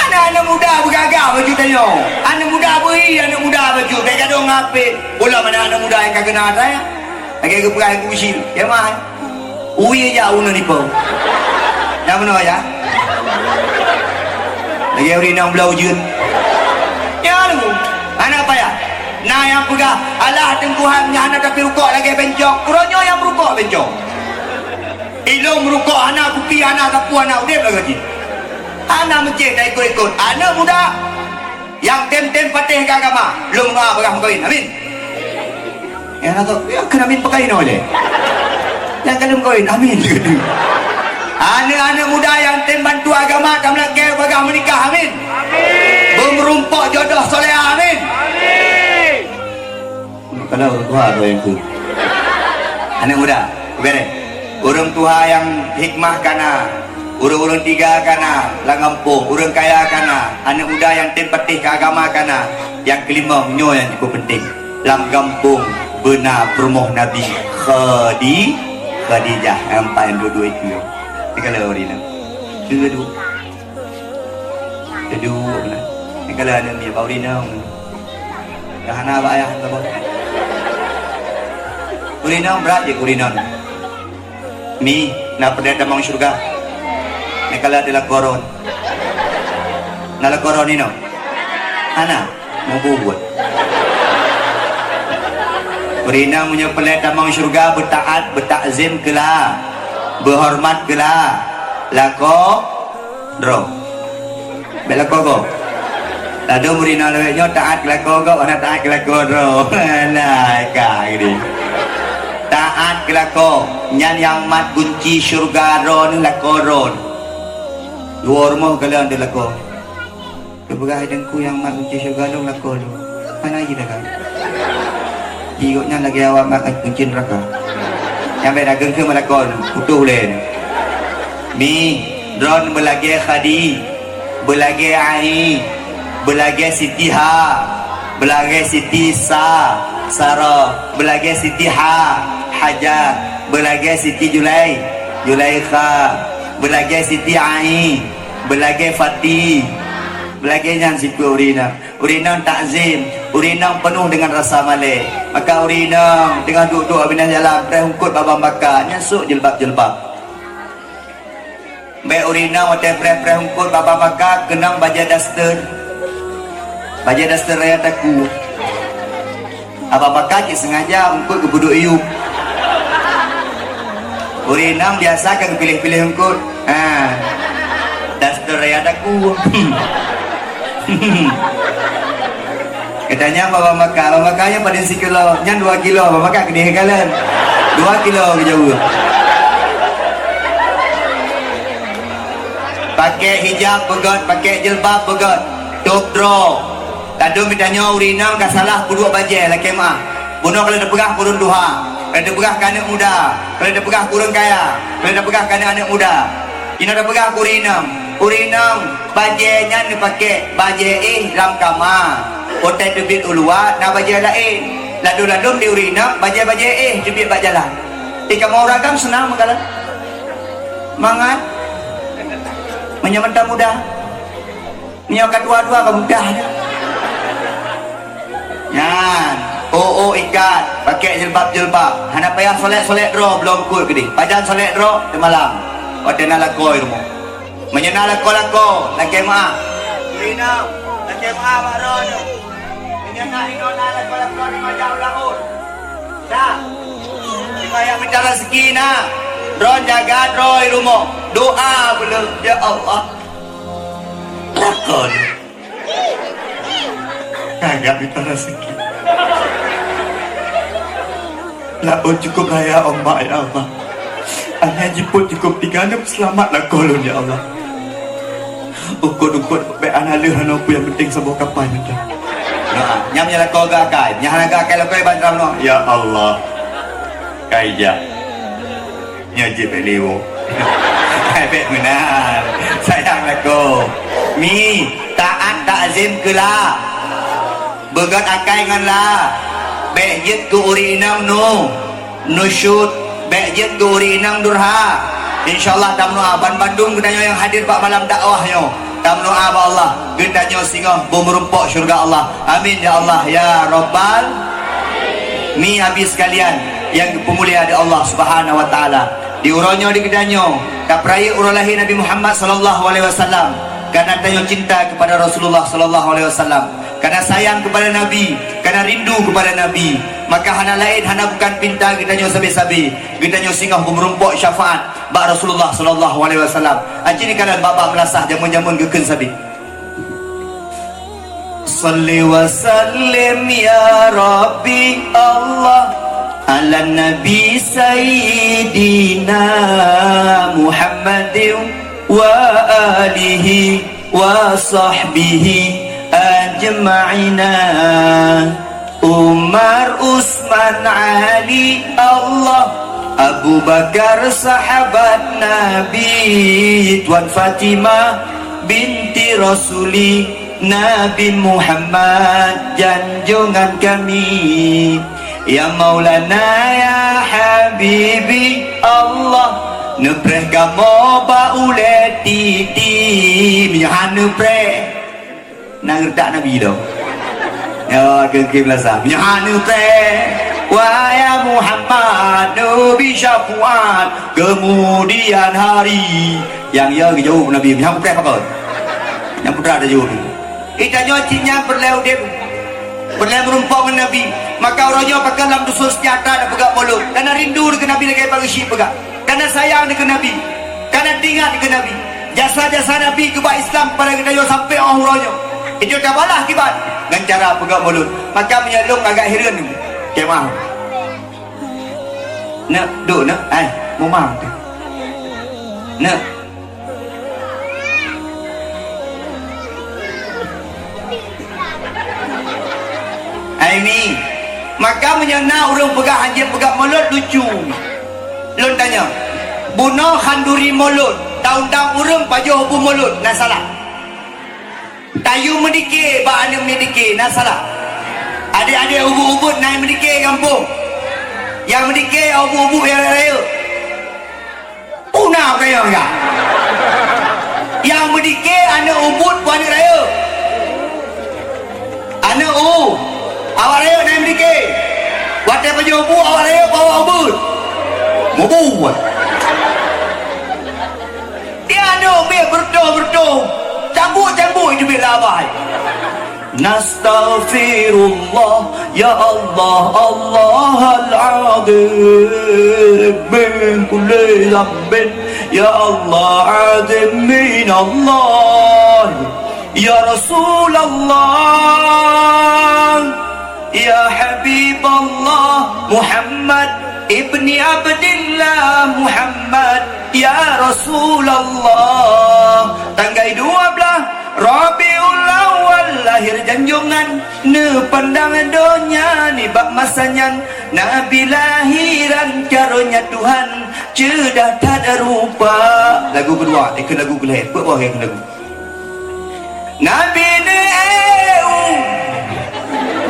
Aneuk-aneuk muda beugagah baju tanyoe. Aneuk muda beuhi, aneuk muda baju. Bèk gadong ngapit. Bola mana aneuk muda nyang ka kena atai? Lagèe geupeugah Ibu Ucil. Ya, mah. Ui jak uneun ipo. Nyang meunoe ya. Lagèe ureueng inong blah ujeuen. Ya lu. Hana payah. Na nyang peugah, "Alah teungku han nyan hana tapi rukok lagèe bencong." Uroe nyoe nyang meurukok bencong. Ilôn meurukok hana kupi, hana sapu, hana udép lagèe jih. Hana meucéh taikot-ikot. Aneuk muda. Nyang tem-tem patéh keu agama, lôn meudoa bagaih meukawen. Amin. Nyang na tu, ya, keu amin pakai inoe lé. Nyang ka lheueh meukawen, amin. Aneuk-aneuk muda nyang tem bantu agama ka meulakèe bagaih meunikah, amin. Beumeurumpok jodoh solehah, amin. Kana ureueng tuha tu nyang tu. Aneuk muda, bèrèh. Ureueng tuha nyang hikmah kana, ureueng-ureueng tiga kana, lam gampông, ureueng kaya kana, aneuk muda nyang tem patéh keu agama kana, nyang keulimong nyoe nyang jipeupenténg. Lam gampông beuna peurumoh Nabi Khadi-, Khadijah, nyang paléng duek-duek itu. Tiga lé ureueng inong. Tiga duek. Teuduek na. Nyang ka lheueh aneuk miet bak ureueng inong. Dah hana bak ayah saboh. Ureueng inong brat jih keu ureueng inong. Mi, na peureulèe tamong syeuruga? Nyang ka lheueh teuh lakoe droe. Na lakoe droe inoe? Hana. Meubuet. Ureueng inong meunyoe peureulèe tamong syeuruga, beutaat, beutakzim keu la, beuhoreumat keu la, lakoe droe. Bèk lakoe gob. Ladôm ureueng inong lawét nyoe taát keu lakoe gob, hana taát keu lakoe droe. Nah, ka gini. Taát keu lakoe, nyan nyang mat gunci syeuruga droeneuh lakoe droe. Dua rumoh galak dua lakoe. Geupeugah hai Teungku nyang mat gunci syeuruga lôn lakoe lôn. Hana jih tagai. Di gobnyan lagèe awak mat gunci neuraka. Nyang bèk dageung keu meulakoe lôn, putôh ulèe lôn. Mi, droeneuh beulagèe Khadi, beulagèe Ai, beulagèe Siti Ha, beulagèe Siti Sa, Sarah, beulagèe Siti Ha, Hajah, beulagèe Siti Julai, Julaikha, beulagèe Siti Ai, beulagèe Fati. Lagèe nyan sifeuet ureueng inong. Ureueng inong takzim, ureueng inong peunoh deungon rasa malèe. Maka ureueng inong teungoh duek-duek binéh jalan, preh eungkôt bak Abang Baka, nyan sôk jilbab-jilbab. Bèk ureueng inong watèe preh-preh eungkôt bak Abang Baka, keunong bajèe daster. Bajèe daster raya takue. Abang Baka cit sengaja eungkôt geupeuduek iyup. Ureueng inong biasa ka geupiléh-piléh eungkôt. Ha. Daster Raya daku. Katanya Baba Maka, Baba Maka nyan padum sikilo, nyan dua kilo, Baba Maka keudeh kalon. Dua kilo geujaweueb. Pakai hijab beugöt, pakai jilbab beugöt. Top draw. Tadum geutanyoe ureueng inong ka salah peuduek bajèe lakèe meu'ah. Bunoe ka lheueh tapeugah keu ureueng tuha, ka lheueh tapeugah keu aneuk muda, ka lheueh tapeugah keu ureueng kaya, ka lheueh tapeugah keu aneuk-aneuk muda. Inoe tapeugah keu ureueng inong. Ureueng inong, bajèe nyan neupaké bajèe éh lam kama. Watèe teubiet u luwa na bajèe laén. Ladôm-ladôm di ureueng inong bajèe-bajèe éh teubiet bak jalan. Di kamoe ureueng agam seunang meukalon. Mangat. Meunyoe mantong muda. Nyoe ka dua-dua ka mudah nyoe. Nyan, oh, oh, ikat, pakai jilbab-jilbab. Hana payah solek-solek droe bloe eungkôt keudeh. Pajan solek droe, teumalam. Watèe na lakoe rumoh. Meunyoe na lakoe-lakoe, lakèe meu'ah. Inoe, lakèe meu'ah bak droeneuh. Meunyoe na inoe na lakoe-lakoe di Maja Ulaun. Dah. Di Maja Mita Raseuki na. Droe jaga droe rumoh. Doa beu le, ya Allah. Lakon. Kagak mita raseuki. Laôt cukôp raya ombak, ya Allah. Aneuk jipôt cukôp tiga, neuseulamat lakoe lôn, ya Allah. Ukôt-ukôt bèk hana lheueh hana peue, nyang penting saboh kapai mantong. Nah, nyam nyang lakoe geuakai, nyang hana geuakai lakoe ban teuramong. Ya Allah. Kai jak. Nyoe jeuet bèk lé woe. Hai bèk meunan. Sayang lakoe. Mi, taat takzim keu la. Beugöt akai ngon la. Bèk jeuet keu ureueng inong nu. Nusyut. Bèk jeuet keu ureueng inong durha. Insya Allah tameudoa ban bandum geutanyoe nyang hadir bak malam dakwah nyoe. Tameudoa bak Allah, geutanyoe singoh beumeurumpok syeuruga Allah. Amin ya Allah ya Rabbal. Mi abi sekalian nyang geupeumulia di Allah Subhanahu wa Taala. Di uroe nyoe di geutanyoe tapeurayeuk uroe lahé Nabi Muhammad sallallahu alaihi wasallam. Karena tanyoe cinta kepada Rasulullah sallallahu alaihi wasallam, karena sayang kepada Nabi, karena rindu kepada Nabi, maka hana laén hana bukan pinta geutanyoe sabe-sabe, geutanyoe singoh beumeurumpok syafaat bak Rasulullah sallallahu alaihi wasallam. Aci ni kalian bak-bak meulasah jameun-jameun geukheun sabe. Salli wa sallim ya Rabbi Allah ala Nabi Sayyidina Muhammadin wa alihi wa sahbihi ajma'ina. Umar, Utsman, Ali, Allah, Abu Bakar, sahabat Nabi, Tuan Fatimah binti Rasuli, Nabi Muhammad janjongan kami. Ya Maulana, ya Habibi, Allah neupreh kamoe bak ulèe titi. Meunyoe hana neupreh, na geureudak Nabi dah. Ya, keu-keu meulasa. Meunyoe hana neupreh, wahai Muhammad, neubi syafaat keumudian hari. Nyang ya geujaweueb Nabi, meunyoe hana neupreh pakon? Nyang putra dah jaweueb. Geutanyoe cit nyan peureulèe udép, peureulèe meurumpok ngon Nabi. Maka uroe nyoe pakon lam dusun Sejahtera tapeugah mulod, karena rindu keu Nabi lagèe Pak Geuchik peugah. Karena sayang keu Nabi, karena teuingat keu Nabi. Jasa-jasa Nabi keu umat Islam pada geutanyoe sampoe 'oh uroe nyoe. Itu tabalah kiban ngon cara peugah mulod. Maka meunyoe lôn agak hireuen, kemah. Neuk, duek neuk, ai, mumang teuh. Neuk. Ai mi, maka meunyoe na ureueng peugah hanjeuet peugah mulod lucu. Lôn tanyong, bunoe khanduri mulod, taundang ureueng pajoh bu mulod, na salah? Tayue meudike bak aneuk meudike, na salah? Adek-adek ubit-ubit na meudike gampông. Nyang meudike ubit-ubit nyang rayeuk. Puna kayong ya. Nyang meudike aneuk ubit pue aneuk rayeuk. Aneuk u, awak rayeuk na meudike. Watèe pajoh bu awak rayeuk bawa ubit. Mubuet. Di aneuk miet beureutoh-beureutoh, cambuk-cambuk itu bela abai. Nastaghfirullah, ya Allah, Allahal Azim, min kulli dzambin, Ya Allah, azim min Allah. Ya Rasulullah, ya Habiballah, Muhammad ibni Abdillah, Muhammad, ya Rasulullah. Tanggai dua belas Rabiul Awal lahir janjongan, neupandang donya nibak masa nyan. Nabi lahiran karonya Tuhan, ceudah that rupa. Lagu keudua, eh, keu lagu keulhèe. Peuet boh nyang keu lagu. Nabi neu-eu.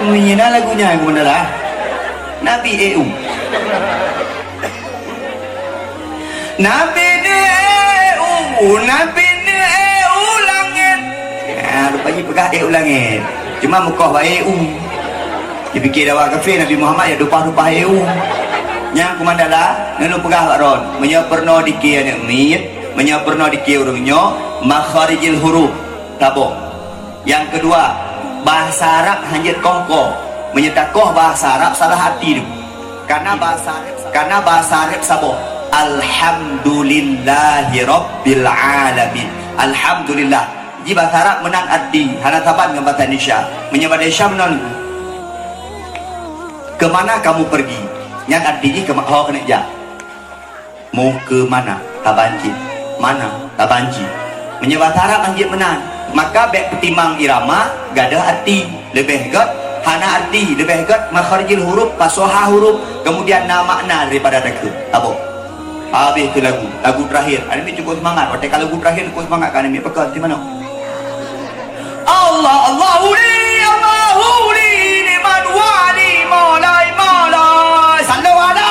Meunyoe na lagu nyan, Komandan lah. Nabi eu. Nabi neu-eu, Nabi neu-eu langèt. Ha, rupajih peugah eu langèt. Cuma meukoh bak eu. Dipike dawa kafé Nabi Muhammad ya dupah-dupah eu. Nyang Komandan lah, neulôn peugah bak droen, meunyoe peurunoe dike aneuk miet, meunyoe peurunoe dike ureueng nyoe, makharijil huruf, taboh. Nyang keudua, bahasa Arab hanjeuet koh-koh. Meunyoe takoh bahasa Arab salah arti tu. Karena bahasa Arab, karena bahasa Arab saboh. Alhamdulillahirabbil alamin. Alhamdulillah. Ji bahasa Arab meunan arti, hana saban ngon bahasa Indonesia. Meunyoe bahasa Indonesia meunan, "Kemana kamu pergi?" Nyan arti jih keu ma-, ho keuneuk jak. Mu keu mana? Taban cit. Mana? Taban cit. Meunyoe bahasa Arab hanjeuet meunan, maka bèk peutimang irama gadôh arti. Leubeh gèt hana arti, leubeh gèt makharijil huruf, fasohah huruf, kemudian na makna daripada takheun. Taboh. Habéh tu lagu. Lagu terakhir. Aneuk miet cukup seumangat. Watèe ka lagu terakhir cukup seumangat ka aneuk miet. Pakon, di mana? Allah, Allahu li, Allahu li, ni'mal wali, maulai, maulai. Sallu ala.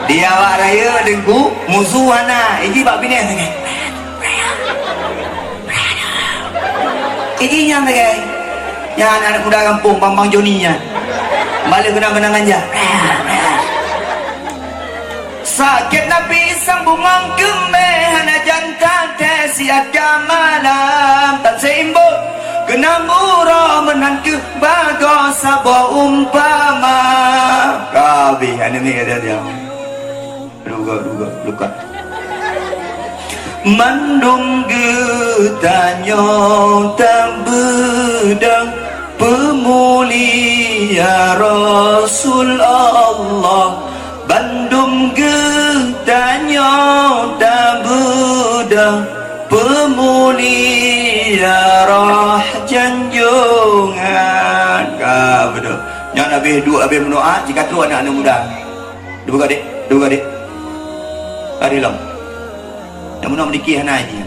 Di awak rayeuk Teungku, musoh hana, iji bak binéh sagai. Iji nyan sagai. Nyan aneuk muda gampông, Bang-bang Joni nyan. Balik keunang-keunangan jak. Sakét Nabi sang bungong keumbé, hana jan taté siat ka malam. Tan seuimbot keunong uroe meunan keuh bagoe saboh umpama. Ka habéh aneuk miet kata dia. Duga, duga, duga. Mandum geutanyoe tabeudôh peumulia Rasul Allah. Bandum geutanyoe tabeudôh peumulia roh janjongan. Ka beudôh. Nyan habéh duek, habéh meudoa, jikatrok aneuk-aneuk muda. Duga dek, duga dek. Ka dilom. Nyang meunoe meudiki hana jih.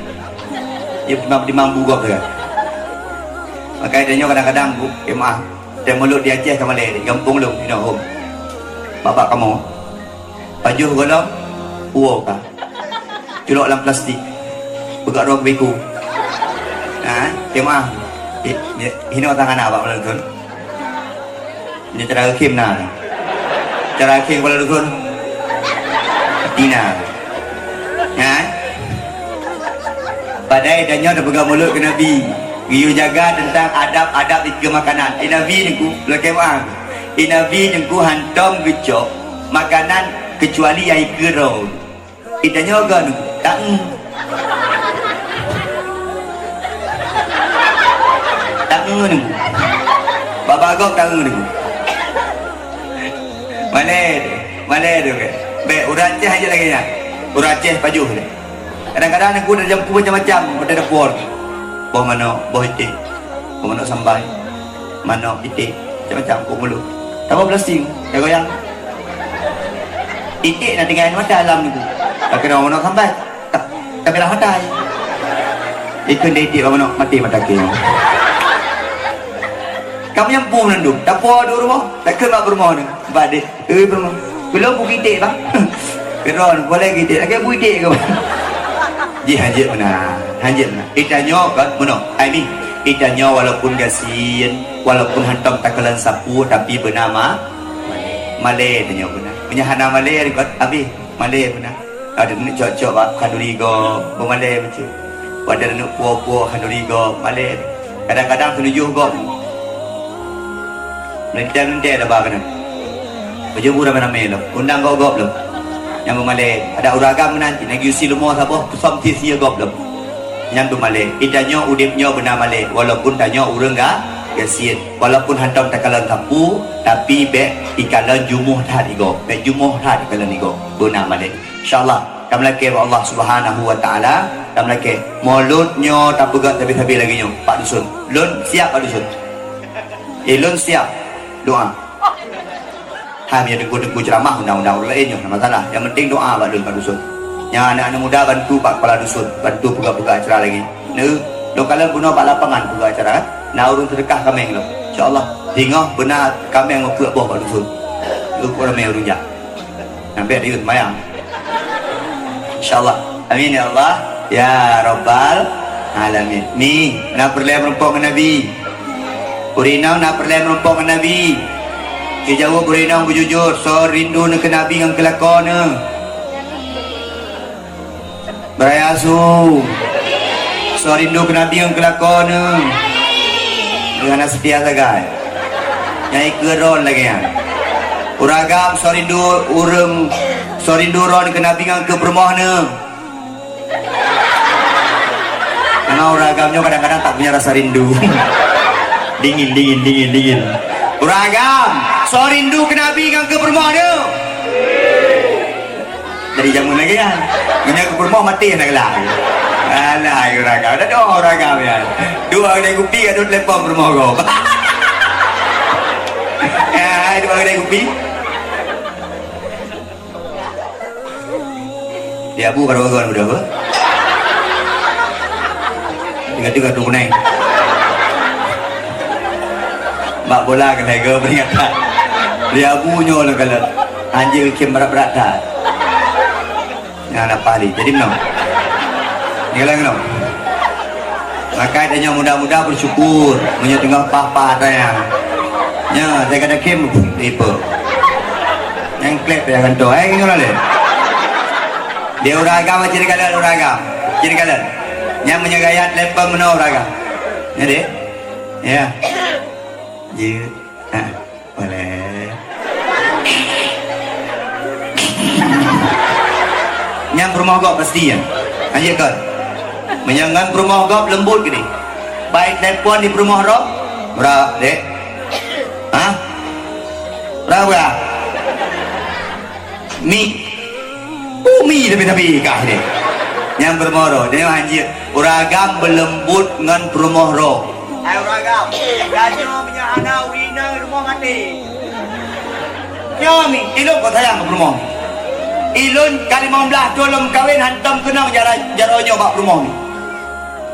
Dia dimam, dimam bugok dia. Maka tanyoe kadang-kadang bu, jemaah, watèe mulod di Aceh ka malèe, di gampông lôn, di Nahom. Babak kamoe. Pajoh gohlom, puwoe ka. Culok lam plastik. Peugah droe keu biku. Ha, jemaah. Hi-, hi-, hinoe tangan abak malam tu. Nyoe cara keukim na. Cara keukim kepala dusun. Tina. Nyan. Padahai tanyoe tapeugah mulod keu Nabi. Geuyue jaga teuntang adab-adab di keu makanan. Eh, Nabi niku, lakée meu'ah. Eh, Nabi niku hantom geucok makanan keucuali ai keurau. Itanyoe gob nunggu, taeu. Taeu nunggu. Babah gob taeu nunggu. Malée, malée tu ke. Bèk, ureueng Aceh aja lagée nyan. Ureueng Aceh pajoh lé. Kadang-kadang nunggu ada jampu macam-macam, ada dapur. Boh manok, boh iték. Boh manok sambal. Manok, iték, macam-macam, kok mulut. Tambah plastik, dah goyang. Iték na tinggai mata dalam tu. Tak kena manok sampai. Tak, tak kena mata. Ikut dia iték manok mati mata kena. Kamu nyampu mengandung. Tak puas dua rumah. Tak kena berumah ni. Bak deh. Eh, belum. Belum buki iték, bang. Keron, boleh gitu. Lagi buki iték ke, bang? Ji hanjeuet meunan. Hanjeuet meunan. Itanyoe kan, meunoe. Ai ni. Itanyoe walaupun gasien, walaupun hantom takalon sapu, tapi beuna ma-, malée tanyoe beuna. Meunyo hana malée, ribot habéh. Malée beuna. Ada neuk cok-cok bak khanduri gob, beumalée bacut. Ada neuk puwoe-puwoe khanduri gob, malée. Kadang-kadang teunujoh gob. Meulintée-meulintée laba keunoe. Bajeubu ramé-ramé lom. Undang gob-gob lom. Nyang beumalée, adak ureueng agam meunan cit, lagi usie leumo saboh, peusöm sie-sie gob lom. Nyang beumalée, di tanyoe udeb nyoe beuna malée, walaupun tanyoe ureueng ga-, gasien, walaupun hántom takalon sapeue, tapi bék ikalon jumuh that igob, bék jumuh that ikalon igob, beuna malée. Insya Allah, tameulakée bak Allah Subhanahu wa Taala, tameulakée. Mulod nyoe tapeugah sabe-sabe lagée nyoe, Pak Dusun. Lôn siap, Pak Dusun. Eh, lôn siap. Doa. Hai, meunyoe teungku-teungku ceuramah, undang-undang ureueng laén nyoe, hana masalah. Nyang penting doa bak lôn, bak dusun. Nyang aneuk-aneuk muda bantu bak kepala dusun, bantu peugah-peugah acara lagée. Neu, lôn kalon bunoe bak lapangan peugah acara, kan? Na ureueng seudeukah kaméng lom. Insya Allah, singoh beuna kaméng meupeue boh bak dusun. Lôn ramé ureueng jak. Sampai rius mayang. Insya Allah. Amin ya Allah. Ya Rabbal Alamin. Mi, na peureulée meurumpok ngon Nabi? Ureueng inong na peureulée meurumpok ngon Nabi? Jijaweueb ureueng inong beujujur, soe rindu neu keu Nabi ngon keu lakoe neu? Beuraya su. Soe rindu keu Nabi ngon keu lakoe neu? Neu hana seutia sagai. Nyang ikeu droen lagée nyan. Ureueng agam soe rindu ureueng, soe rindu droen keu Nabi ngon keu peurumoh neu? Karena ureueng agam nyoe kadang-kadang tak punya rasa rindu. Dingin, dingin, dingin, dingin. Ureueng agam, soe rindu keu Nabi ngon keu peurumoh neu? Dari jameun lagée nyan. Meunyoe keu peurumoh maté hana geula. Alah, ureueng agam. Dah doh ureueng agam nyan. Dua kedai kupi, ka dua telepon peurumoh gob. Ya, dua kedai kupi. Di Abu baru gol udah apa? Tiga-tiga tu kuning. Bak bola kena ke peringatan. Di Abu nyoe lah kalau anjing kim berat-berat dah. Yang ada pali. Jadi menang. Ni kalau menang. Maka tanyoe muda-muda bersyukur meunyoe teungoh paih-paih atra nyan. Nya, saya kata kim, tipe. Nyang klep ya kanto. Eh, ini lah deh. Dia ureueng agam, ciri kalian ureueng agam. Ciri kalian. Nyang meunyoe gaya telepon meunoe ureueng agam. Ya, deh. Ya. Ya. Ha. Boleh. Nyang peurumoh gob pasti nyan. Lanjut kon. Meunyoe ngon peurumoh gob leumbot geude. Baik telepon di peurumoh droe. Bra, dek. Ha? Bra, bra. Mi. Umi tapi-tapi kah ni. Nyang peurumoh droe. Dia hanjeuet. Ureueng agam beuleumbot ngon peurumoh droe. Hai ureueng agam, tanyoe meunyoe hana ureueng inong rumoh maté. Nyoe mi, ilôn kon sayang keu peurumoh. Ilôn ka limong blaih thon lom kawen hantom keunong jaroe, jaroe nyoe bak peurumoh mi.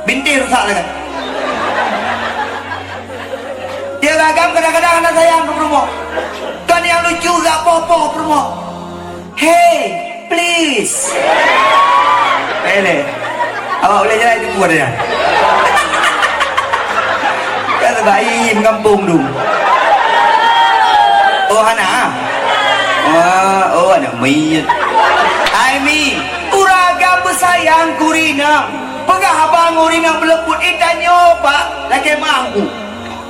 Bintéh rusak lagée. Tiep agam kadang-kadang hana sayang keu peurumoh. Kon nyang lucu gak poh-poh peurumoh. Hey, please. Ele. Awak boleh jalan itu buat ya. Kan bayi mengkampung tu. Oh, hana. Wah, oh, anak mayat. Ai mi, ureueng agam beusayang keu ureueng inong. Peugah haba ngon ureueng inong beuleumbot, eh, tanyoe, Pak, lakée meu'ah ku.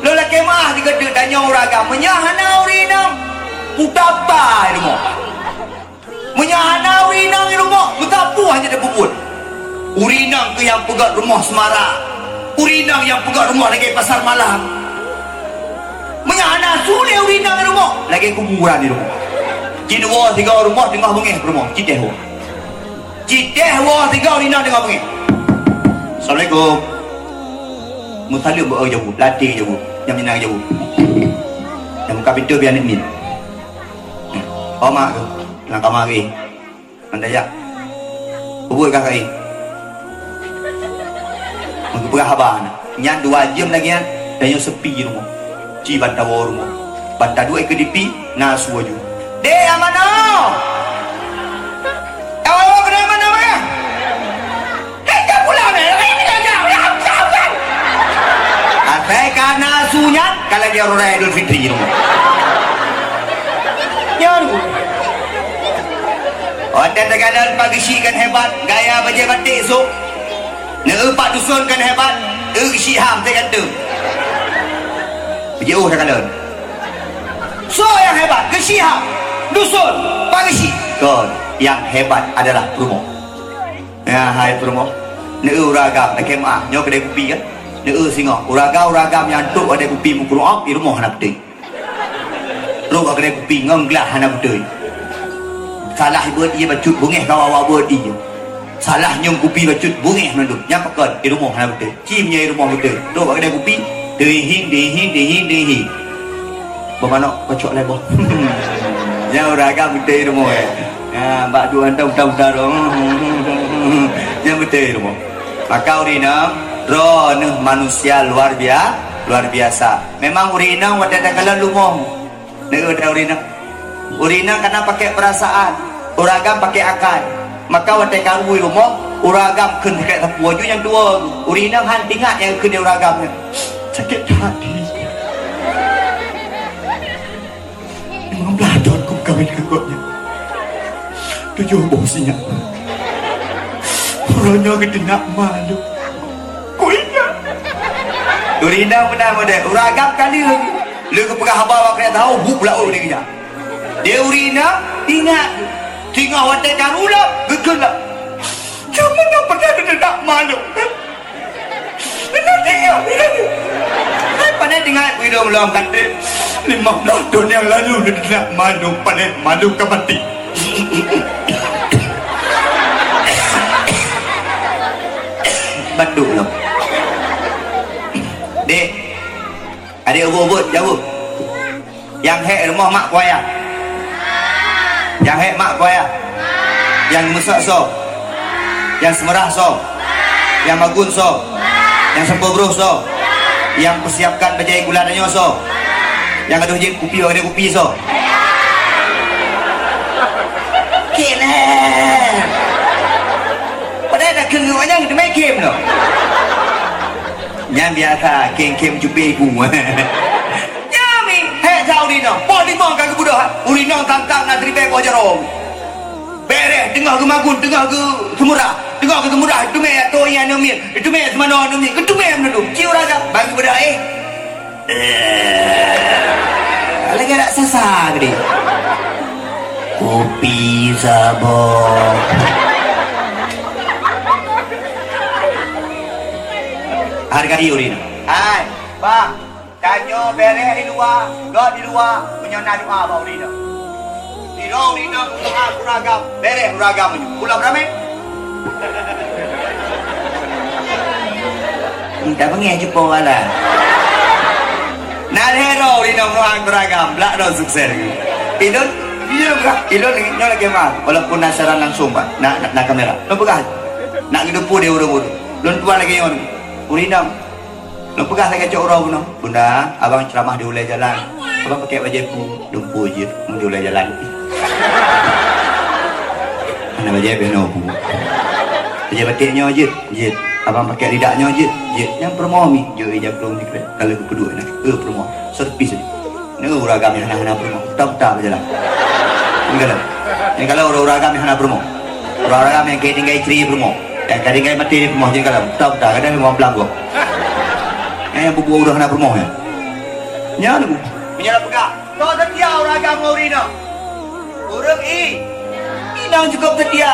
Lôn lakée meu'ah sigoe teuk tanyoe ureueng agam. Meunyoe hana ureueng inong, puta-puta rumoh. Meunyoe hana ureueng inong rumoh, meusapeue hana teupeubuet. Ureueng inong keuh nyang peugöt rumoh seumara. Ureueng inong nyang peugöt rumoh lagée pasar malam. Meunyoe hana su lé ureueng inong rumoh, lagée kuburan di rumoh. Ci dua sigoe rumoh teungoh beungéh rumoh, ci teh woe. Ci teh woe sigoe ureueng inong teungoh beungéh. Assalamualaikum. Meusaleuem beu jaweueb, latih jaweueb, nyang minang jaweueb. Nyang buka pintoe biar aneuk miet. Oh, mak tu, lam kama lagi. Mandaya. Peubuet kah kai? Meupeugah haba na. Nyan dua jeuem lagée nyan, tanyoe seupi rumoh. Ci ban tawoe rumoh. Ban taduek keu dipi, na su aju. Dek, amanoe! Tawoe keunoe manoe, manoe? Hei, ka pulang, eh? Asai ka na su nyan, ka lagée uroe raya Idul Fitri nyoe. Nyan. Watée takalon Pak Geuchik kan hebat, gaya bajée batik sôk. Neu Pak Dusun kan hebat, eu Geuchik ham teugantung. Bajée oh takalon. Soe nyang hebat, Geuchik ham, Dusun, Pak Geuchik? Kon. Nyang hebat adalah peurumoh. Ya, hai peurumoh. Neu ureueng agam, lakèe meu'ah, nyoe keudè kupi kan? Neu singoh, ureueng agam, ureueng agam nyang trok keudè kupi meukuru'ob, di rumoh hana beutôi. Trok keudè kupi ngon glah hana beutôi. Salah beuet ié bacut beungèh kawa-wa beuet ié. Salah ngieng kupi bacut beungèh mandum. Nyang pakon di rumoh hana beutôi. Ci meunyoe di rumoh beutôi. Trok bak keudè kupi, dihing, dihing, dihing, dihing. Beumanok kocok lé boh. Nyang ureueng agam beutôi di rumoh, eh. Ya, bak dua hantom buta-buta tu. Nyang beutôi di rumoh. Maka ureueng inong, droeneuh manusia luar bia-, luar biasa. Memang ureueng inong watèe takalon lumoh. Neu ureueng inong. Ureueng inong kana pakai perasaan, ureueng agam pakai akai. Maka watèe karu di rumoh, ureueng agam kheun sakét sapeue aju nyang tuwo. Ureueng inong han teuingat nyang kheun ureueng agam nyan. Sakét that. Limong blaih thon kumeukawen ngon gobnyan. Tujoh boh sinyak. Uroe nyoe geuteunak malu. Kuingat. Ureueng inong meunan model, ureueng agam ka lheueh. Lheueh geupeugah haba bak keuneuk tahu, buet pula ureueng nyan. Di ureueng inong, ingat. Singoh watèe karu lom, geukheun lom. Jameun nyoe pernah geuteunak malu. Ingat, ingat, ingat. Hai, pane teuingat bidong lom kate. Limong blaih thon nyang lalu geuteunak malu, pane malu ka maté. Bandum lom. Dek, adek ubot-ubot, jaweueb. Nyang hék rumoh mak kuaya. Nyang hék mak kuaya. Nyang meusok soe? Nyang seumeurah soe? Nyang magun soe? Nyang sampoe broh soe? Nyang peusiapkan bajèe gula tanyoe soe? Nyang gadôh jeuet kupi bak gadôh kupi soe? Kèe lé. Padahai dak kheun ngon nyang teumé khem lom. Nyan biasa, khem-khem cupé ku. Nyan mi, hék sa ureueng inong. Poh limong ka geubeudôh, ureueng inong tang-tang na siribèe boh jaroe. Bèrèh, teungoh geumagun, teungoh geuseumurah. Teungoh geuseumurah, teumé atô ié aneuk miet, teumé seumanoe aneuk miet, geuteumé meunurot. Ci ureueng agam, bagi beudôh, eh. Eh. Lagèe raksasa geude. Kupi saboh. Hargai ureueng inong. Hai, bang. Tanyoe bèrèh di luwa, gob di luwa, meunyoe na doa bak ureueng inong. Sidroe ureueng inong doa keu ureueng agam, bèrèh ureueng agam meunyoe. Pulang ramè. Minta beungèh cupo wala. Na lhèe droe ureueng inong doa keu ureueng agam, blak droe sukses. Ilôn, ilôn, ilôn nyoe lagèe meu'ah. Walaupun na siaran langsung, Pak, na, na, na kamera. Lôn peugah, nak geuteupeue di ureueng-ureueng. Lôn tuan lagèe nyoe. Ureueng inong. Lôn peugah lagèe cok uroe bunoe, "Bunda, abang ceuramah di ulèe jalan. Abang pakèk bajèe peue?" "Dumpeue jeuet, meunyoe di ulèe jalan." "Hana bajèe pih noe peue." "Bajèe batik nyoe jeuet?" "Jeuet." "Abang pakèk lidak nyoe jeuet?" "Jeuet." "Nyan peurumoh mi." Jok ija krông sikrek, ka lheueh geupeuduek na. "Eh, peurumoh. Sot pih." Nyoe ureueng agam nyang hana-hana peurumoh. Tau-tau jalan. Nyoe kalon. Nyoe kalon ureueng agam nyang hana peurumoh. Ureueng agam nyang ka tinggai istri peurumoh. Nyang ka tinggai maté peurumoh, nyoe kalon. Tau-tau, kadang lima belas gob. Nyoe nyang bubuet ureueng hana peurumoh nyan. Nyan, meunyoe na peugah, "Soe seutia ureueng agam ngon ureueng inong?" Ureueng i-, inong cukôp seutia.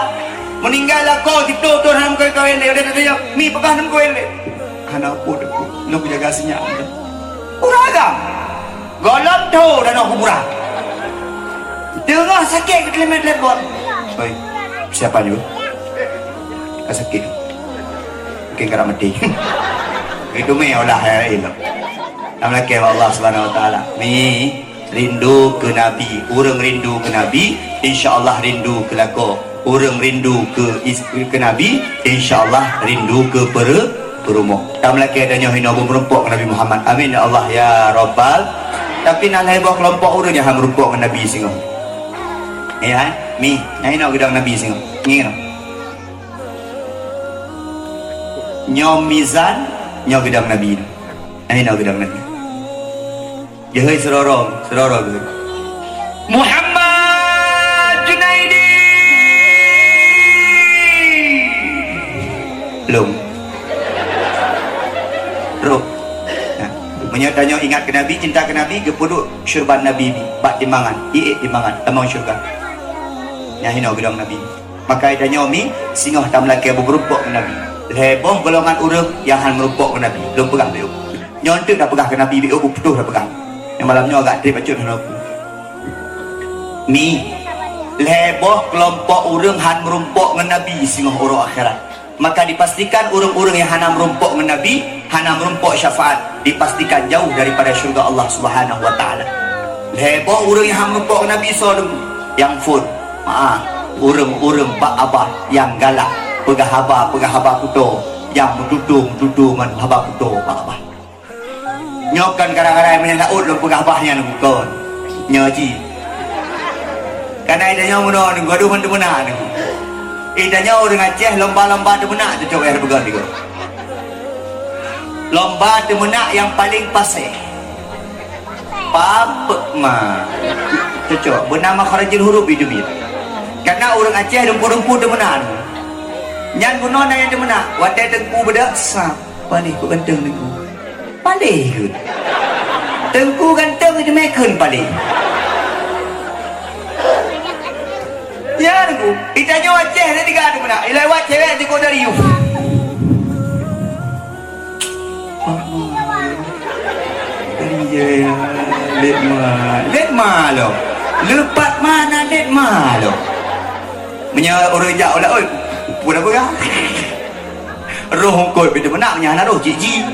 Meuninggai lakoe siploh thon hana meukawen-kawen lé, udah tanya, "Mi, peugah hana meukawen lé?" "Hana peue, Teungku. Lôn kujaga sinyak." Ureueng agam. Gohlom tho tanoh kuburan. Teungoh sakét geuteurimong telepon. "Oi, siapa nyoe? Ka sakét. Mungkin ka maté." Itu meh olah hai ilok. Tameulakèe bak Allah Subhanahu Wa Taala. Mi, rindu keu Nabi. Ureueng rindu keu Nabi, insya Allah rindu keu lakoe. Ureueng rindu keu is-, keu Nabi, insya Allah rindu keu peureu-, peurumoh. Tameulakèe tanyoe hinoe beumeurumpok ngon Nabi Muhammad. Amin ya Allah ya Rabbal. Tapi na lhèe boh keulompok ureueng nyang hana meurumpok ngon Nabi singoh. Ya, mi, nyang hinoe geudong Nabi singoh. Ngieng. Nyoe mizan, nyoe geudong Nabi. Nyang hinoe geudong Nabi. Jeuhôi sidroe-droe, sidroe-droe jeuhôi. Muhammad Junaidi. Lom. Roh. Nah, meunyoe tanyoe ingat keu Nabi, cinta keu Nabi, geupeuduek syeuruban Nabi bak timbangan, ié timbangan, tamong syeuruga. Nyang hinoe geudong Nabi. Maka tanyoe mi singoh tameulakée beumeurumpok ngon Nabi. Lhée boh golongan ureuëng nyang hana meurumpok ngon Nabi. Lôn peugah beu. Nyoe teuk tapeugah keu Nabi beu, putôh tapeugah. Nyang malam nyoe agak treb bacut hana ku. Mi, lhée boh keulompok ureuëng hana meurumpok ngon Nabi singoh uroe akhirat. Maka dipastikan ureuëng-ureuëng nyang hana meurumpok ngon Nabi, hana meurumpok syafaat, dipastikan jauh daripada syurga Allah Subhanahu wa Taala. Lhée boh ureuëng nyang hana meurumpok ngon Nabi soe teungku? Nyang phon, maa, ureuëng-ureuëng bak babah nyang galak, peugah haba, peugah haba kuto, nyang meututoe, meututoe ngon haba kuto bak babah. Nyoe kon gara-gara meunyan laôt lôn peugah bah nyan kon. Nyoe jih. Kana ita nyoe meunoe nunggu, aduh, man teumeunak nunggu. Ita nyoe ureuëng Aceh lomba-lomba teumeunak cocok wayah peugah tiga. Lomba teumeunak nyang paling paséh. Pam, pek, ma. Cocok. Beuna makharijul huruf itu biet. Kana ureuëng Aceh dumpu-dumpu teumeunak nunggu. Nyan bunoe na nyang teumeunak. Watée teungku beudôk, sab. Paléh keu ganteng teungku. Paléh keu. Teungku ganteng teumé kheun paléh. Ya teungku, ita nyoe Aceh tadi ka teumeunak. Ilewat cewek jukuk dari yuh. Dari jaya, let ma, let ma lo. Lepat mana let ma lo. Meunyoe ureuëng jak u laôt, peue dah peugah? Roh eungkôt pih teumeunak, meunyoe hana roh cit jih.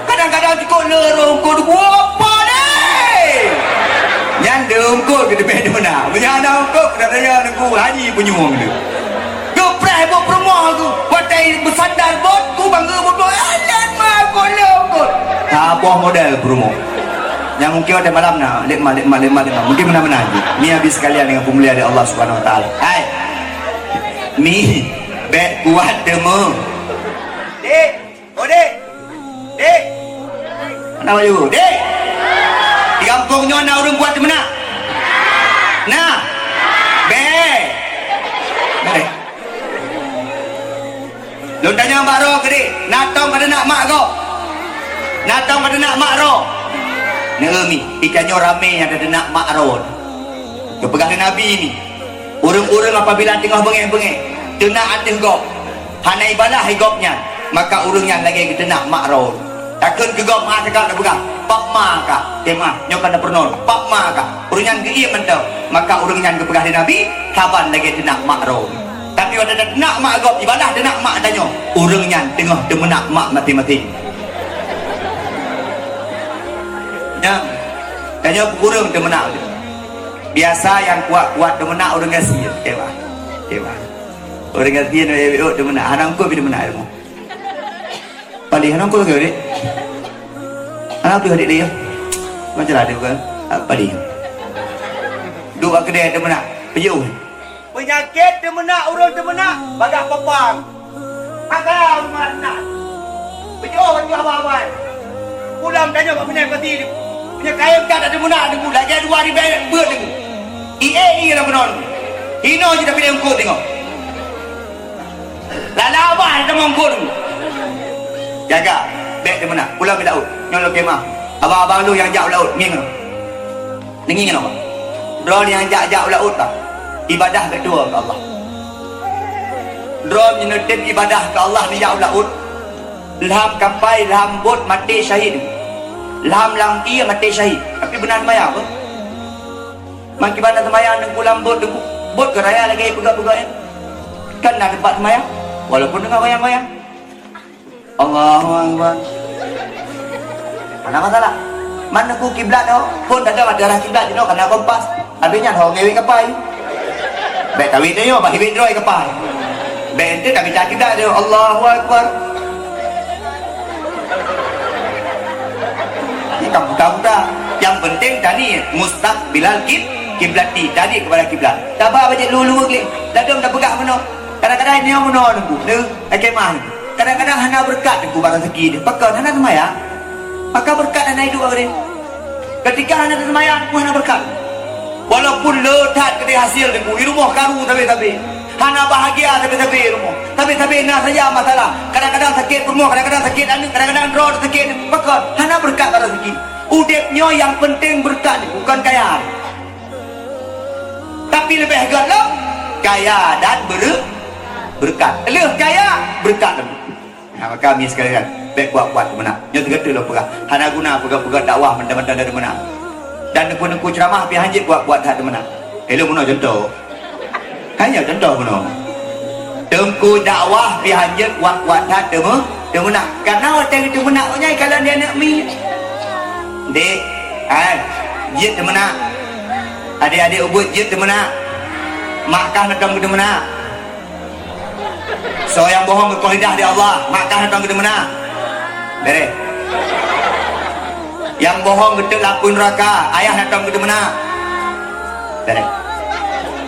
Kadang-kadang cukôp le roh eungkôt, "Buet apa deh?" Nyan le eungkôt pih teumé teumeunak. Meunyoe hana eungkôt, kadang-kadang nunggu haji peunyueng le. Geupreh buet peurumoh tu, watée beusandar bot, ku bangga buet, "Ah, let ma eungkôt, le eungkôt." Saboh model peurumoh. Nyang mungkin watée malam na, let ma, let ma, let ma, let ma. Mungkin meunan-meunan jih. Ni habis sekalian dengan peumulia dari Allah Subhanahu Wa Taala. Hai. Mi, bék kuat teuma. Dek, oh dek. Dek. Mana baju? Dek. Di kampung nyoe na ureuëng kuat teuma na? Na. Bék. Bék. Lôn tanyong bak droe keudeh, na tông ka teunak mak gob? Na tông ka teunak mak droe? Neu mi, ita nyoe ramé nyang teunak mak droe. Geupeugah lé Nabi ni, ureuëng-ureuëng apabila teungoh beungéh-beungéh, teunak ateueh gob, hana ibalah gob nyan, maka ureuëng nyan lagée geuteunak mak droe. Takheun keu gob ma teuka teupeugah, "Pak ma ka, tema, nyoe ka na peurunoe, pak ma ka." Ureuëng nyan geuiem mantong, maka ureuëng nyan geupeugah lé Nabi, saban lagée teunak mak droe. Tapi watée teunak mak gob, ibalah teunak mak tanyoe, ureuëng nyan teungoh teumeunak mak maté-maté. Nyan, tanyoe peue ureuëng teumeunak. Biasa nyang kuat-kuat teumeunak ureuëng gasien, keuwah. Keuwah. Ureuëng gasien, eh, eh, teumeunak, hana eungkôt pih teumeunak ilmu. Paléh, hana eungkôt lagée udeb. Hana piôh udeb lé, ya. Macam lah dia bukan. Ah, paléh. Duek bak keudè teumeunak, peujeuet. Peunyakét teumeunak ureuëng teumeunak bagaih papang. Agam meunan. Beujôh bak haba-haba. Pulang tanyoe bak Meunai Pati tu. Meunyoe kayém that teumeunak tu, lagée dua ribée beuet tu. Ié-ié lam keunoe. Hinoe jih tapi lé eungkôt teungoh. Lala abah teumeuengkôt. Jaga, bék teumeunak. Pulang bak laôt. Nyoe lôn kemah. Abang-abang lôn nyang jak u laôt, ngieng. Neungieng nyoe. Droe nyang jak-jak u laôt bah. Ibadah geutuwoe keu Allah. Droe nyang neutem ibadah keu Allah neujak u laôt. Lam kapai, lam bot maté syahid. Lam, lam ié maté syahid. Tapi beuna seumayang apa? Makiban na seumayang deungon lam bot, deungon bot geuraya lagée peugah-peugah nyan. Kan na teumpat seumayang, walaupun deungon goyang-goyang. Allahu Akbar. Hana masalah. Man neukheun kiblat nyoe, phon taga bak arah kiblat jinoe kana kompas. Habéh nyan ho ngewet kapai. Bék tawét nyoe, bah iwet droe kapai. Bék ente tabi cak kiblat nyoe, Allahu Akbar. Ini tak buta-buta. Yang penting tani mustaqbilal kib-, kiblati, tani kepada kiblat. Taba bajik lu-lu klik. Ladom dah peugah meunoe. Kadang-kadang nyoe meunoe nunggu. Neu, akemah. Kadang-kadang hana beureukat teungku bak raseuki deh. Pakon hana seumayang? Maka beureukat hana iduek agak deh. Ketika hana seumayang, teungku hana beureukat. Walaupun le that keudeh hasil teungku, i rumoh karu sabe-sabe. Hana bahagia sabe-sabe i rumoh. Sabe-sabe na saja masalah. Kadang-kadang sakét rumoh, kadang-kadang sakét aneuk, kadang-kadang droe sakét. Pakon hana beureukat bak raseuki. Udeb nyoe nyang penting beureukat, bukon kaya. Tapi leubeh gét lom, kaya dan bere-, beureukat. Lheueh kaya, beureukat lom. Nah, maka mi sekalian, bèk kuat-kuat teumeunak. Nyoe teugeuteu lôn peugah, hana guna peugah-peugah dakwah mantong-mantong dari teumeunak. Dan teungku-teungku ceuramah pih hanjeuet kuat-kuat that teumeunak. Eh, lôn meunoe contoh. Hanya contoh bunoe. Teungku dakwah pih hanjeuet kuat-kuat that teumeu-, teumeunak. Karena watèe geuteumeunak nyan kalon di aneuk mi. Dek, hai, jeuet teumeunak. Adik-adik ubit jeuet teumeunak. Mak kah neutong geuteumeunak. Soe nyang bohong keu lidah di Allah, mak kah neutong geuteumeunak. Bereh. Nyang bohong geuteuk lampôh neuraka, ayah neutong geuteumeunak. Bereh.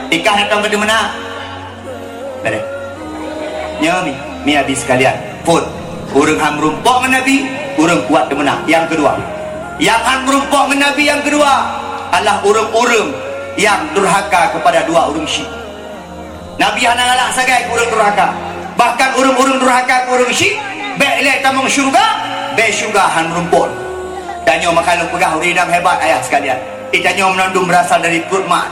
Ikah neutong geuteumeunak. Bereh. Nyoe mi, mi abi sekalian. Phôn. Ureueng han meurumpok ngon Nabi, ureueng kuat teumeunak. Nyang keudua. Nyang han meurumpok ngon Nabi nyang keudua adalah ureueng-ureueng nyang durhaka kepada dua ureueng syik. Nabi hana galak sagai keu ureueng durhaka. Bahkan ureueng-ureueng durhaka keu ureueng syik, bèk ilèe tamong syeuruga, bèk syeuruga han meurumpok. Tanyoe maka lôn peugah ureueng inong hebat ayah sekalian. Di tanyoe meunandum beurasal dari pruet mak.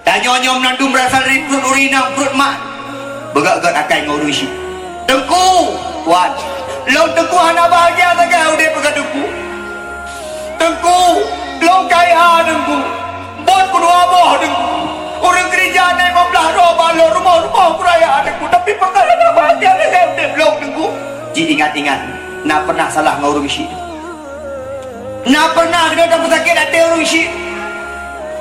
Tanyoe nyoe meunandum beurasal dari pruet ureueng inong, pruet mak. Beugét-gét akai ngon ureueng syik. Teungku, wan. Lôn teungku hana bahagia sagai udép peugah teungku. Teungku, lôn kaya teungku. Bot keudua boh teungku. Ureueng keurija na limong blah droe bak lôn, rumoh-rumoh keuraya teungku. Tapi pakon hana bahagia sagai udép lôn teungku. Ji ingat-ingat, na pernah salah ngon ureueng syik. Na pernah geutanyoe tapeusakét até ureueng syik?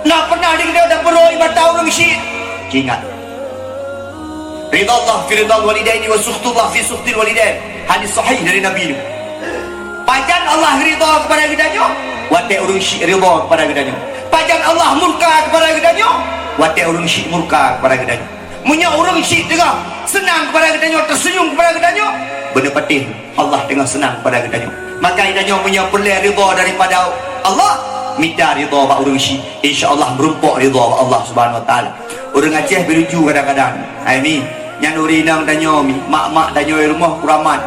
Na pernah geutanyoe tapeuroh mata ureueng syik? Ingat. Ridha Allah fi ridhal walidaini wa sukhtullah fi sukhtil walidain. Hadis sahih dari Nabi. Pajan Allah ridha kepada geutanyoe? Watèe ureueng syik ridha kepada geutanyoe. Pajan Allah murka kepada geutanyoe? Watèe ureueng syik murka kepada geutanyoe. Meunyoe ureueng syik teungoh seunang kepada geutanyoe, teuseunyum kepada geutanyoe, beuneupatéh Allah teungoh seunang kepada geutanyoe. Maka geutanyoe meunyoe peureulèe ridha daripada Allah, mita ridha bak ureueng syik, insya Allah meurumpok ridha bak Allah Subhanahu Wa Taala. Ureueng Aceh beuruju kadang-kadang. Hai mi, nyan ureueng inong tanyoe mi, mak-mak tanyoe di rumoh kuramat.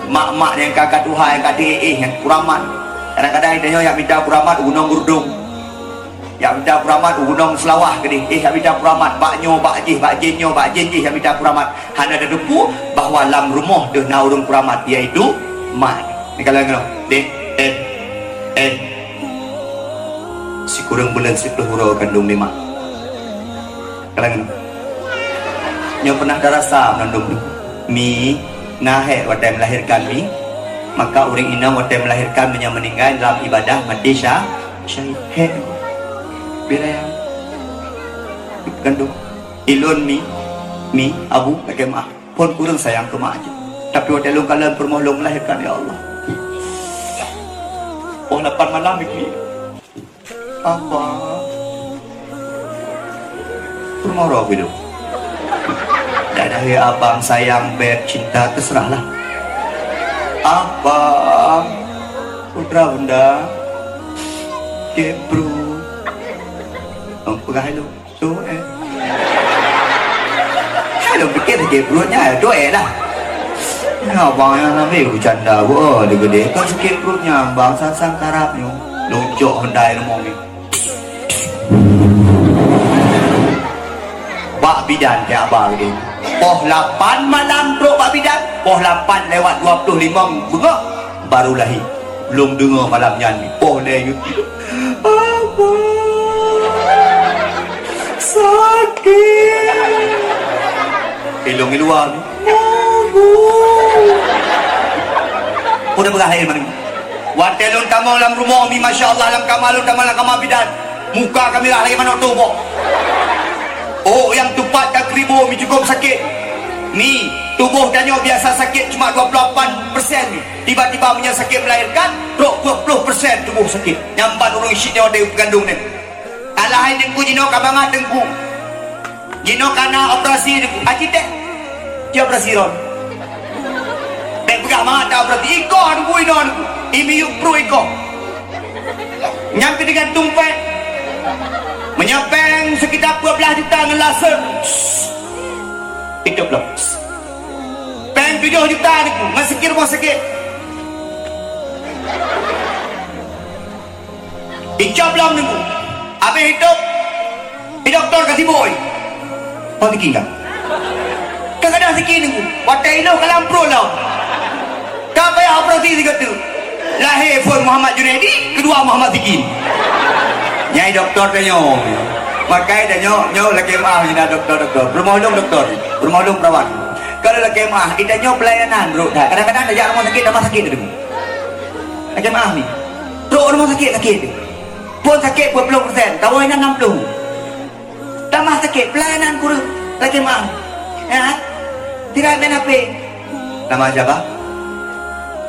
Mak-mak nyang ka, ka tuha, nyang ka teuéh-éh, nyang kuramat. Kadang-kadang tanyoe jak mita kuramat u Gunong Gurdong. Jak mita kuramat u Gunong Seulawah keudéh. Eh, jak mita kuramat. Bak nyoe, bak jéh, bak jéh nyoe, bak jéh jéh jak mita kuramat. Hana tateupeue bahwa lam rumoh deuh na ureueng kuramat, yaitu mak. Ni kalau nyoe, dek, eh, eh. Sikureueng buleuen siplôh uroe kandông lé mak. Kalau nyoe. Nyoe pernah tarasa meunandum mi na hék watèe melahirkan mi. Maka ureueng inong watèe melahirkan meunyoe meuninggai dalam ibadah maté sya-, syahid. Hék. Bila nyang gandong. Ilôn mi, mi, abu, lakèe meu'ah. Phôn kureueng sayang keu mak jih. Tapi watèe lôn kalon peurumoh lôn melahirkan, ya Allah. Poh lapan malam mi. Abang. Peurumoh roh bidu. Dah, dah, ya, abang sayang, beb, cinta, terserahlah. Abang. Putra bunda. Kebru. Abang peugah dulu. Tu, eh. Hai, lôn pikir sakét pruet nyan, tu, eh, lah. Nyan abang nyan sampai bercanda, wah, dia gede. Kan sakét pruet nyan, bang sang-sang karab nyoe. Lôn cok Honda ilmu ni. Bak bidan keu abang gede. Poh lapan malam trok bak bidan, poh lapan lewat dua puluh lima beungöh baru lahé. Lôn deungö malam nyan, poh lhèe nyoe. Abang, sakét. Ilôn i luwa ni. Abang. Udah berhasil mana? Watèe lôn tamong lam rumoh mi, masya Allah, lam kama lôn tamong lam kama bidan. Muka kami lah lagi manok tuboh. Oh, nyang tupat ka kribo mi cukup sakét. Mi, tuboh tanyoe biasa sakét cuma dua puluh lapan persen mi. Tiba-tiba meunyoe sakét melahirkan, trok dua puluh persen tuboh sakét. Nyan ban ureueng syik nyoe watèe peugandong nyan. Alah hai teungku jinoe ka mangat teungku. Jinoe ka na operasi teungku. Aci teh. Ci operasi ron. Bèk peugah mangat ta operasi. Iko teungku inoe teungku. Imiyup pruet iko. Nyan pih teugantung péng. Meunyoe péng sekitar dua belas juta ngon laser. Itu belum. Péng tujoh juta teungku ngon sikit rumoh sakét. Icok lom teungku. Habéh itôb. Di doktor ka sibuk, oi. Ho sikin ka? Ka gadôh sikin Teungku. Watèe iloh ka lam pruet lom. Ka payah operasi sigoe teuk. Lahé phôn Muhammad Junaidi, keudua Muhammad Sikin. Nyang doktor tanyoe. Makai tanyoe, nyoe lakèe meu'ah nyan doktor-doktor. Peurumoh lôn doktor, peurumoh lôn perawat. Kalau lakèe meu'ah, di tanyoe peulayanan brôk that. Kadang-kadang tajak rumoh sakét, tambah sakét teuh. Lakèe meu'ah ni. Trôk rumoh sakét, sakét teuh. Phôn sakét peuet ploh persen, kawoe inan nam ploh. Tamah sakét, peulayanan kureueng, lakèe meu'ah. Ya? Tidak main H P. Nama siapa?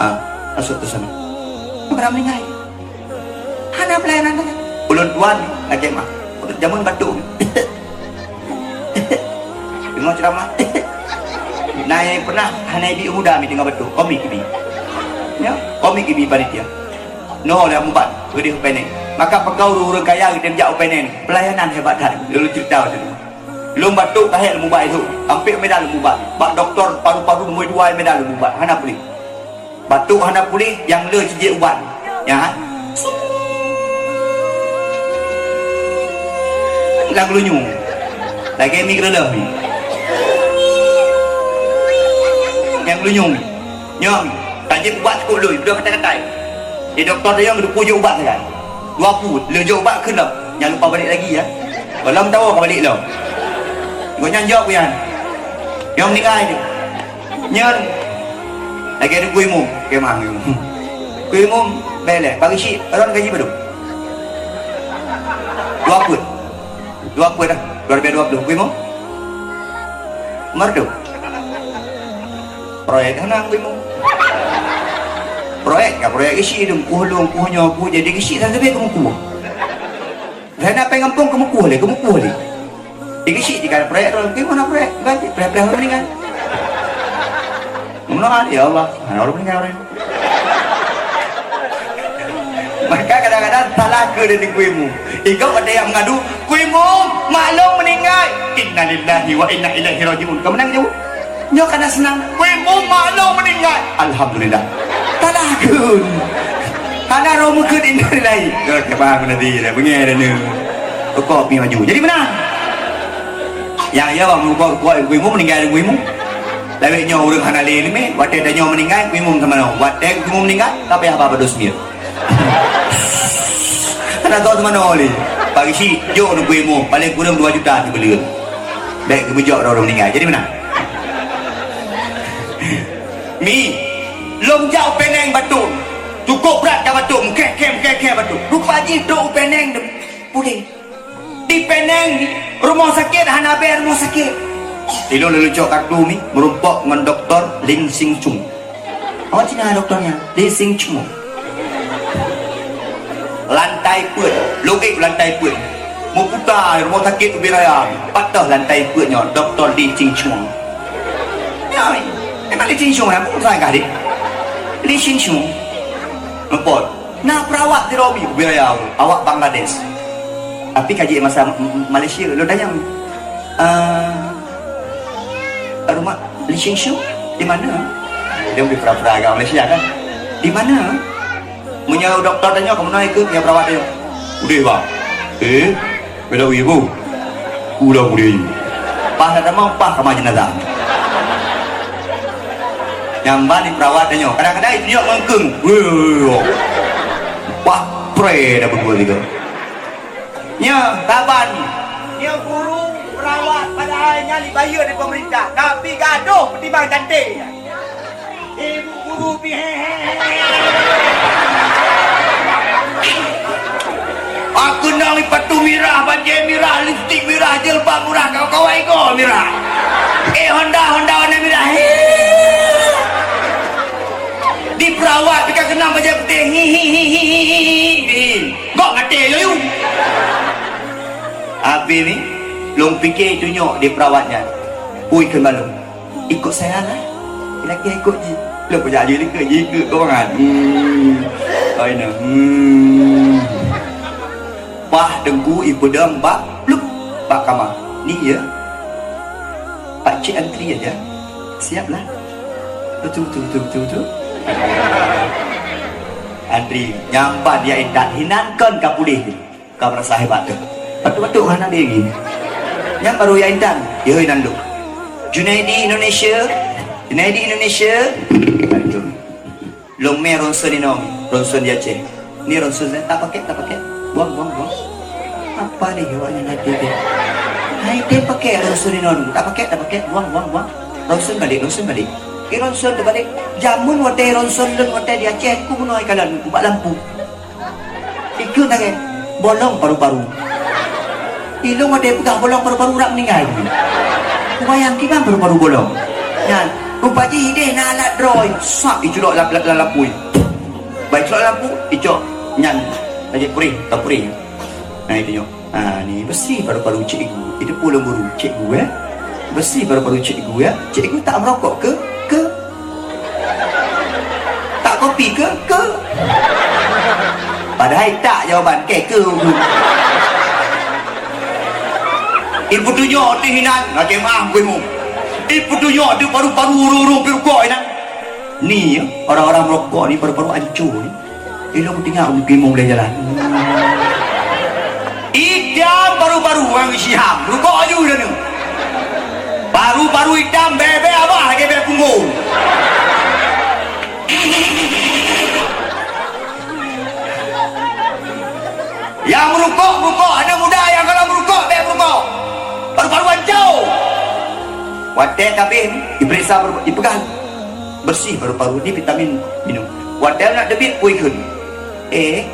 Ah, masuk ke sana. Orang meninggal. Hana peulayanan dah. Ulôn tuan, lakèe meu'ah. Jameun batuk. Deungoe ceramah. Nah, nyang pernah hana ibi muda mi deungoe batuk. Komik ibi. Ya, komik ibi panitia. Nyoe lé mubat, keudeh u Penang. Maka peugah ureueng-ureueng kaya geutém jak u Penang. Peulayanan hebat that. Lôn ceurita tu. Lôn batuk ka hék lôn mubat esok. Sampai Medan lôn mubat. Bak doktor paru-paru nomor dua Medan lôn mubat. Hana puléh. Batuk hana puléh, nyang le cit jeuet ubat. Ya. Lam geulinyueng. Lagèe mi keureuloh mi. Nyang geulinyueng. Nyoe, tajép ubat cukôp lôn, dua katai-katai. Di doktor teuh nyang geuteupeue jok ubat sagai. Dua peuet, lheuh jok ubat kheun lom. Jangan lupa balik lagi, ya. Gohlom tawoe ka balik lom. Gobnyan jok nyan. Nyang meuninggai teuh. Nyan. Lagèe Teungku Imum, kemah Teungku Imum. Teungku Imum, bèk lé, bagi syik, ron gaji padum? Dua peuet. Dua peuet dah. Dua ribu dua puluh, Teungku Imum. Merdum. Proyek hana Teungku Imum. Proyek ka proyek isi dong, kuh lông, kuh nyoe, kuh jadi isi, tapi keumu kuh. Hana pengempung keumu kuh lé, keumu kuh lé. Di isi di kan proyek tu, Teungku Imum hana proyek, ganti proyek-proyek orang meninggal. Mendoa, ya Allah, hana orang meninggal orang. Maka kadang-kadang salah keu dari Teungku Imum. Ikau ada yang mengadu, "Teungku Imum, mak lôn meuninggai." "Innalillahi wa inna ilaihi raji'un." Kamu nang jawab. Nyoe kana senang. "Teungku Imum, mak lôn meuninggai." Alhamdulillah. Salah keu. Hana roh meukeut innalillahi. Kau kebang nanti dah, bengeh dah ni. Kau pi maju. Jadi benar. Yang ya bang, kau, kau, Teungku Imum meuninggai, Teungku Imum. Lawét nyoe ureueng hana lé leumé, watèe tanyoe meuninggai, Teungku Imum sama nyoe. Watèe Teungku Imum meuninggai, tapi apa bados mir. Hana tahu teumanoe lé. Bagi si, jok Teungku Imum, paling kurang dua juta sibuleuen. Bèk geubeujok droe meuninggai. Jadi meunan. Mi, lôn jak u Penang batuk. Cukôp brat ka batuk, meukhèh-khèh, meukhèh-khèh batuk. Rupa jih trôk u Penang puléh. Di Penang, rumoh sakét hana bèe rumoh sakét. Ilôn lôn cok kartu mi, meurumpok ngon Doktor Lin Sing Chung. Awak Cina doktornya, Lin Sing Chung. Lantai peuet, logik lantai peuet. Meuputa rumoh sakét ubé raya, patoh lantai peuet nyoe, Doktor Lin Sing Chung. Ya, memang Lin Sing Chung lah, bukan salah kah, deh? Lin Sing Chung. Nampak? Na perawat di Robi, ubé raya, awak Bangladesh. Tapi ka jeuet masa M-, M-, Malaysia, lôn tanyong, "Ah, rumah Li Sing Shu di mana?" Dia beri pura-pura agak Malaysia kan. "Di mana?" Meunyoe doktor tanyong, "Keumeunang ikut?" Nyan perawat tanyong, "Udeh, bang." "Eh?" Bela ibu. Ulang budi. Pas dah tamong, pas kama jenazah. Nyang ban di perawat tanyoe. Kadang-kadang itu nyok mengkeng. Weh. Wah, pre dah berdua tiga. Nya, saban. Nya guru perawat padahal nya dibayar dari pemerintah, tapi gadoh petimbang cantik. Ibu guru pi he, he, he. Aku nang ipatu mirah, bajèe mirah, lipstik mirah, jilbab mirah, kawan-kawan ego mirah. Eh, Honda, Honda warna mirah. He. Di perawat pika kenang bajèe putih. Hi, hi, hi, hi, hi, hi, hi. Kok ngaté yo, yu? Abi ni, lôn piké tunyok di perawat nyan. Ui, keu malu. Ikut saya lah. Laki ikut je. Lôn pun jadi ikut je, ikut kau kan. Hmm. Kau ini. Hmm. Pah dengku ipeudong bak plup bak kama. Ni ya. Pak cik antri aja. Siap lah. Betul, betul, betul, betul, betul. Antri. Nyampan ya intat. Hinan kon ka pulih. Ka merasa hebat tu. Betul-betul hana diri. Nyan baru ya Intan, yoi nan lôn. Junaidi Indonesia, Junaidi Indonesia. Aduh. Lôn mè ronson inong, ronson di Aceh. Ni ronson saya, tak pakai, tak pakai. Buang, buang, buang. Apa ni awak nyan hati dia? Hai, dia pakai ronson inong. Tak pakai, tak pakai. Buang, buang, buang. Ronson balik, ronson balik. Ki ronson terbalik. Jameun watèe ronson lôn watèe di Aceh, ku bunoe kalon, bak lampu. Ikheun lagèe bolong paru-paru. Ilôn watèe peugah bolong paru-paru, ureueng meuninggai. Kubayang kiban paru-paru bolong. Nyan, rupa jih ideh na alat droe, sap iculok lam, lam, lam lapui. Bah iculok lampu, icok nyan lagèe purih, tau purih. Nah, itu nyoe. Ha, ni bersih paru-paru cikgu. Itu pulung guru, cikgu, eh. Bersih paru-paru cikgu, ya. Cikgu tak merokok ke? Ke? Tak kopi ke? Ke? Padahai tak jawaban, ke, ke. Ipeutunyok teuh inan, lagèe meu'ah kuimu. Ipeutunyok teuh paru-paru ureueng-ureueng pih rukok inan. Ni, ya, orang-orang merokok ni paru-paru ancô ni. Ilôn tinggai ureueng kimong lé jalan. Itam paru-paru ureueng Siham, rukok aju dah tu. Paru-paru itam bèe-bèe abah lagèe bèe punggong. Nyang meurukok, meurukok, aneuk muda nyang galak meurukok, bèk meurukok. Paru-paru ancô. Watèe ka abéh, ipeuriksa paru-, ipeugah, bersih paru-paru, ni vitamin minum. Watèe nak teubiet, peue ikheun. Eh,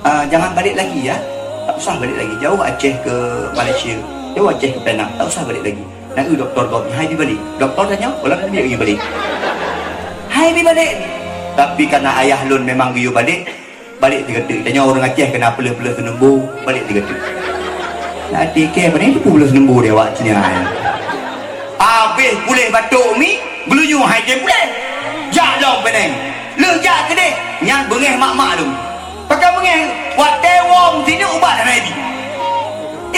ah, jangan balik lagi ya. Tak usah balik lagi. Jauh Aceh ke Malaysia. Jauh Aceh ke Penang. Tak usah balik lagi. Nak eu doktor gob, hai bi balik. Doktor tanya, ulang lagi balik. Hai bi balik. Tapi karena ayah lôn memang geuyue balik, balik tiga teuk. Tanya ureueng Aceh kena peuleuh-peuleuh seunumbu, balik tiga teuk. Nah, tiket mana itu peuleuh seunumbu dia awak Cina. Habis puléh batuk mi, geulunyueng hai tem puléh. Jak lom peneng. Leuh jak keudeh, nyan beungèh mak-mak lom. Pakon beungèh, watèe woe meusineuk ubat hana ibi.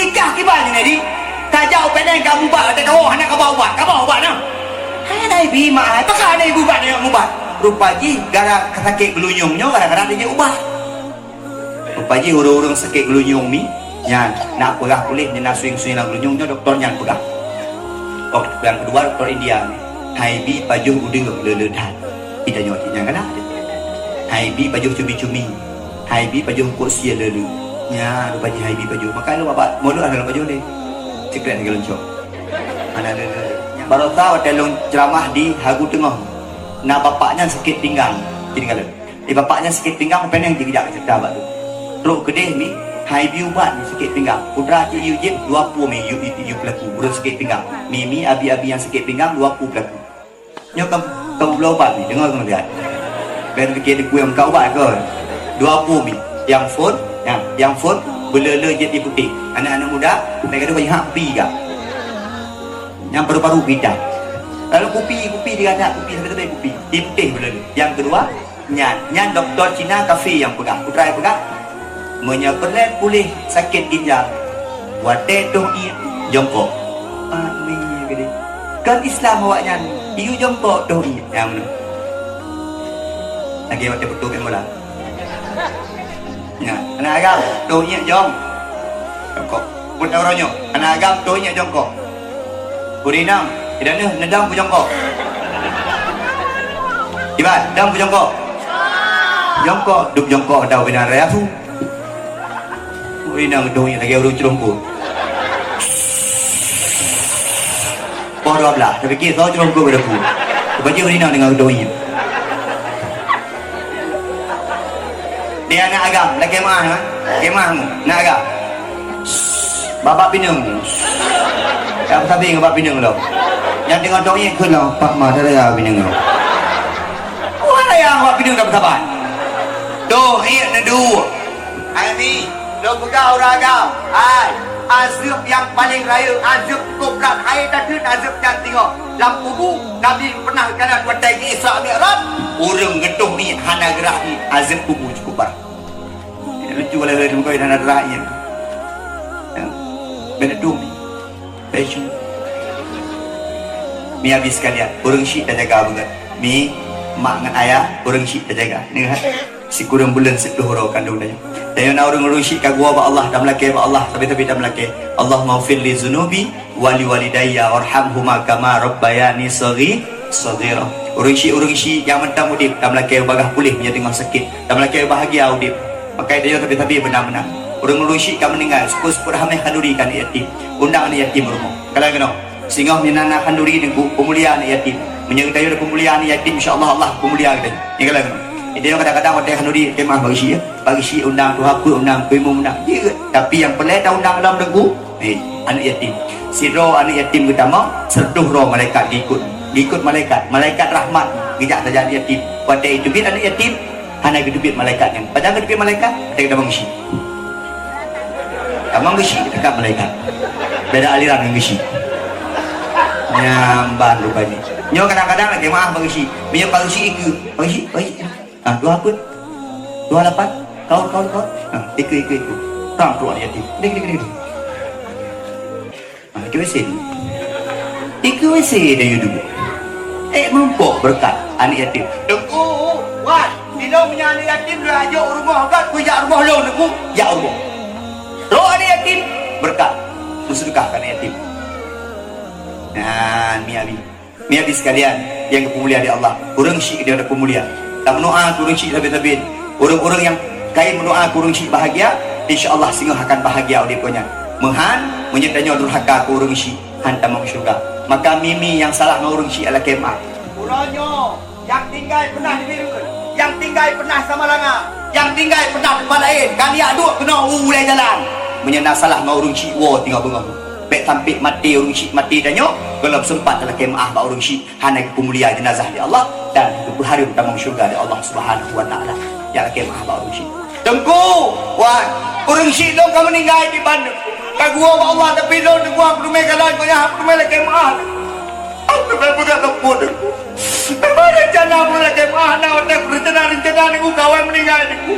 Ikah kiban nyan, Edi. Tajak u Penang ka mubat, watèe ka woe hana kaba ubat. Kaba ubat na. Hana ibi, mak, hai. Pakon hana ibi ubat, hana mubat. Rupa jih, gara sakét geulunyueng nyoe, gara-gara dijak ubat. Rupa jih ureueng-ureueng sakét geulunyueng mi, nyan, nak peugah puléh, nyan na sueng-sueng lam geulunyueng nyoe, doktor nyan peugah. Oh, nyang keudua, doktor India ni. Hai bi pajoh udeueng le-le that. Ita nyoe cit nyang kana. Hai bi pajoh cumi-cumi. Hai bi pajoh eungkôt sie le-le. Nyan, rupa jih hai bi pajoh. Maka lôn bak mulut hana lôn pajoh lé. Sikrék lagèe lôn cok. Hana le-le. Barosa watèe lôn ceuramah di Hagu Teungoh. Na bapak nyan sakét pinggang. Jadi kalau Di bapak nyan sakét pinggang, peneng jih geujak cerita bak tu. Trok keudeh mi, hai bi ubat mi sakét pinggang. Putra cit yue jieb dua pue mi, yue, yue, yue peulaku. Ureueng sakét pinggang. Mi, mi, abi, abi nyang sakét pinggang, dua pue peulaku. Nyoe ka, ka bloe ubat mi, deungö keuneuk lihat. Bèk pikir di kuyang ka ubat kon. Dua pue mi. Nyang phôn, nyang, nyang phôn, beuleu-leu jeuet di putéh. Aneuk-aneuk muda, mereka tu banyak hak pi ka. Nyang paru-paru kita. Lalu kupi, kupi dia ada, kupi sampai-sampai kupi. Di putéh beuleu-leu. Nyang keudua, Nyan, nyan dokto Cina kafé nyang peugah. Putra nyang peugah, meunyoe peureulèe puléh sakét ginjal, watèe toh iék jongkok. Amin, geude. Kon Islam awaknyan, iyue jongkok toh iék. Nyang meunan. Lagèe watèe beutôi main bola. Nyan, aneuk agam, toh iék jong. Jongkok. Pun uroe nyoe, aneuk agam toh iék jongkok. Ureueng inong, idak neuh neudong beujongkok. Iban, dong beujongkok. Jongkok, duek jongkok dau binan raya su. Ureueng inong dong lagèe ureueng ceurongkok. Poh dua blah, tapi kira soe ceurongkok pada ku. Baju ureueng inong dengan dong. Di aneuk agam, lagèe meu'ah, ha? Lagèe meu'ah mu, aneuk agam. Babak pineung. Ya, sabe ngon babak pineung lom. Nyang teungoh dong iék kheun lom, Pak Ma, dah raya pineung lom. Wah, raya babak pineung dah beusaban. Dong iék neuduek. Hai mi, lôn peugah ureueng agam. Hai, azeueb nyang paleng rayeuk, azeueb cukôp brat. Hai, tateun azeueb nyan teungoh. Lam kubu, Nabi pernah jalan watèe geu-Isra Mi'raj, ureueng geutoh iék hana geurah iék, azeueb kubu cukôp brat. Lucu lé lé muka dan ada lain. Ya. Beda dum. Beda. Mi habis sekalian. Ureueng syik tajaga beugét. Mi, mak ngon ayah, ureueng syik tajaga. Ni kan? Sikureueng buleuen siplôh uroe kandông tanyoe. Tanyoe na ureuëng-ureuëng syiek ka geuwoe bak Allah, tameulakée bak Allah, sabe-sabe tameulakée, "Allahummaghfir li dzunubi wa li walidayya warhamhuma kama rabbayani shaghi-, shaghira." Ureuëng syiek, ureuëng syiek nyang mantong udeb, tameulakée bagaih puléh meunyoe teungoh sakét, tameulakée bahagia udeb. Maka tanyoe sabe-sabe beuna-beuna. Ureuëng-ureuëng syiek ka meuninggai, seupôt-seupôt ramé khanduri keu aneuk yatim. Undang aneuk yatim u rumoh. Kalon keunoe. Singoh meunan na khanduri teungku, peumulia aneuk yatim. Meunyoe geutanyoe tapeumulia aneuk yatim, insya Allah, Allah peumulia geutanyoe. Nyan kalon keunoe. Jadi kadang-kadang watée khanduri, "Lakée meuáh bak geuchik, ya. Bak geuchik undang tuha peuet, undang keu imum, undang." Jeuet. Tapi nyang peureulée taundang lom teungku, eh, aneuk yatim. Sidroe aneuk yatim geutamong, sireutôh droe malaikat geuikot. Geuikot malaikat, malaikat rahmat geujak sajan aneuk yatim. Watée jiteubiet aneuk yatim, hana geuteubiet malaikat nyan. Pajan geuteubiet malaikat? Watée geutamong geuchik. Tamong geuchik teuka malaikat. Beda aliran ngon geuchik. Nyan ban rupajih. Nyoe kadang-kadang lakée meuáh bak geuchik. Meunyoe bak geuchik ikeue, bak geuchik, bak geuchik. Ah, dua peuet. Dua lapan. Kaul, kaul, kaul. Ah, ikeue, ikeue, ikeue. Tang keuluwa aneuk yatim. Dek, dek, dek, dek. Ah, ikeue W C. Ikeue W C dah yue dua. Eh, meurumpok beureukat aneuk yatim. Teungku, wan, sidroe meunyoe aneuk yatim lôn jak u rumoh gét, kujak rumoh lôn, Teungku, jak u rumoh. Roh aneuk yatim, beureukat. Meuseudeukah keu aneuk yatim. Nah, mi abi. Mi abi sekalian nyang geupeumulia di Allah, ureuëng syiek dia ada peumulia. Tameudoa keu ureuëng syiek sabe-sabe. Ureuëng-ureuëng nyang kayém meudoa keu ureuëng syiek bahagia, insya Allah singoh akan bahagia udeb gobnyan. Meuhan, meunyoe tanyoe durhaka keu ureuëng syiek, han tamong syeuruga. Maka mi-mi nyang salah ngon ureuëng syiek lakée meuáh. Uroe nyoe, nyang tinggai peunah di Bireuen, nyang tinggai peunah Samalanga, nyang tinggai peunah teumpat laén, ka neujak duek keunoe u ulée jalan. Meunyoe na salah ngon ureuëng syiek, woe teungoh beungoh. Bék sampai maté ureuëng syiek maté tanyoe, gohlom seumpat talakée meuáh bak ureuëng syiek. Hana geupeumulia jeunazah lé Allah dan geupeuhareuem tamong syeuruga lé Allah Subhanahu wa Taala. Jak lakée meuáh bak ureuëng syiek. Teungku, wan, ureuëng syiek lôn ka meuninggai di Bandung. Ka geuwoe bak Allah, tapi lôn teungku hana peuteumé kalon, gobnyan hana peuteumé lakée meuáh. Hana peuteumé peugah lôn pun, Teungku. Memang rencana pun lakée meuáh, na watée rencana-rencana Teungku ka awai meuninggai Teungku.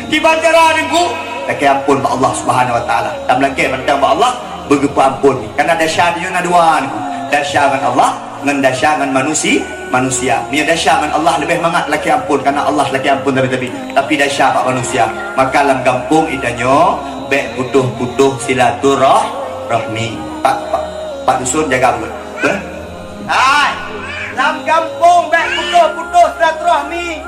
Kiban cara Teungku, lakée amphon bak Allah Subhanahu wa Taala. Tameulakée mantong bak Allah, beugeupeu amphon. Karena desya di nyoe na dua Teungku. Desya ngon Allah, ngon desya ngon manusi-, manusia. Meunyoe desya ngon Allah leubeh mangat lakée amphon, karena Allah lakée amphon tabi-tabi. Tapi desya bak manusia, maka lam gampông geutanyoe bék putôh-putôh silaturah-, rahmi. Pak, pak, pak dusun jaga beugét. Beh? Hai, lam gampông bék putôh-putôh silaturahmi.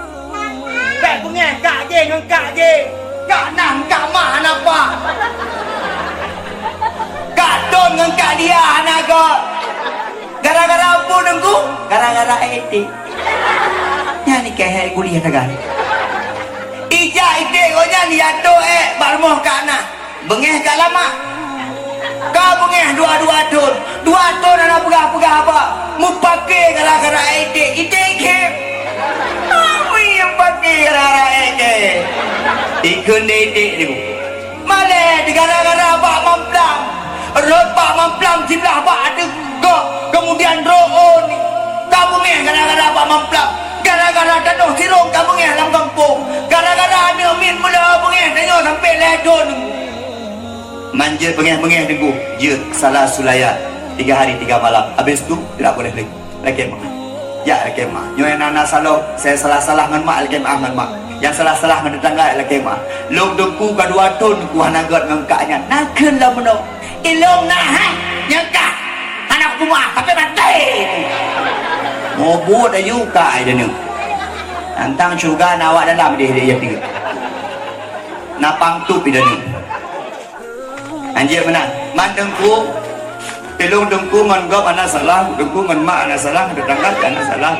Bék beungéh kak jih ngon kak jih. Kak nah kak mah hana pat. Kak Don ngon kak Dia hana göt. Gara-gara peue Teungku? Gara-gara ék iték. Nyan ni keuhai kuliah tagai. Ijak iték gobnyan jitôk ék bak rumoh kak nah. Beungéh ka lama. Ka beungéh dua-dua thon. Dua thon hana peugah-peugah haba. Meupaké gara-gara iték. Iték khém. Ami nyang paké gara-gara iték. Ikheun deh iték tu. Malée gara-gara bak mamplam. Rot bak mamplam siblah bak ateueh gok. Kemudian rot ôn. Ka beungéh gara-gara bak mamplam. Gara-gara tanoh sirông ka beungéh lam gampông. Gara-gara aneuk miet meuleuho beungéh tanyoe sampoe lhèe thon. Man jeuet beungéh-beungéh Teungku, jeuet salah sulayat tiga hari tiga malam. Habis tu, tidak boleh lagi. Lakée meuáh. Jak lakée meuáh. Nyoe nyang na, na saloh, saya salah-salah ngon mak, lakée meuáh ngon mak. Nyang salah-salah ngon tetangga, lakée meuáh. Lôn Teungku ka dua thon Teungku hana göt ngon kak nyan. Na kheun lom meunoe. Ilôn na hai, nyang kah. Hana kupeumeuáh, tapi maté. Mubot aju kak ai deuneueng. Nantang syeuruga na awak dalam deh, deh, ya, tiga. Na pangtup ida ni. Anjir meunan. Man Teungku, ilôn Teungku ngon gob hana salah, Teungku ngon mak hana salah, tetangga hana salah.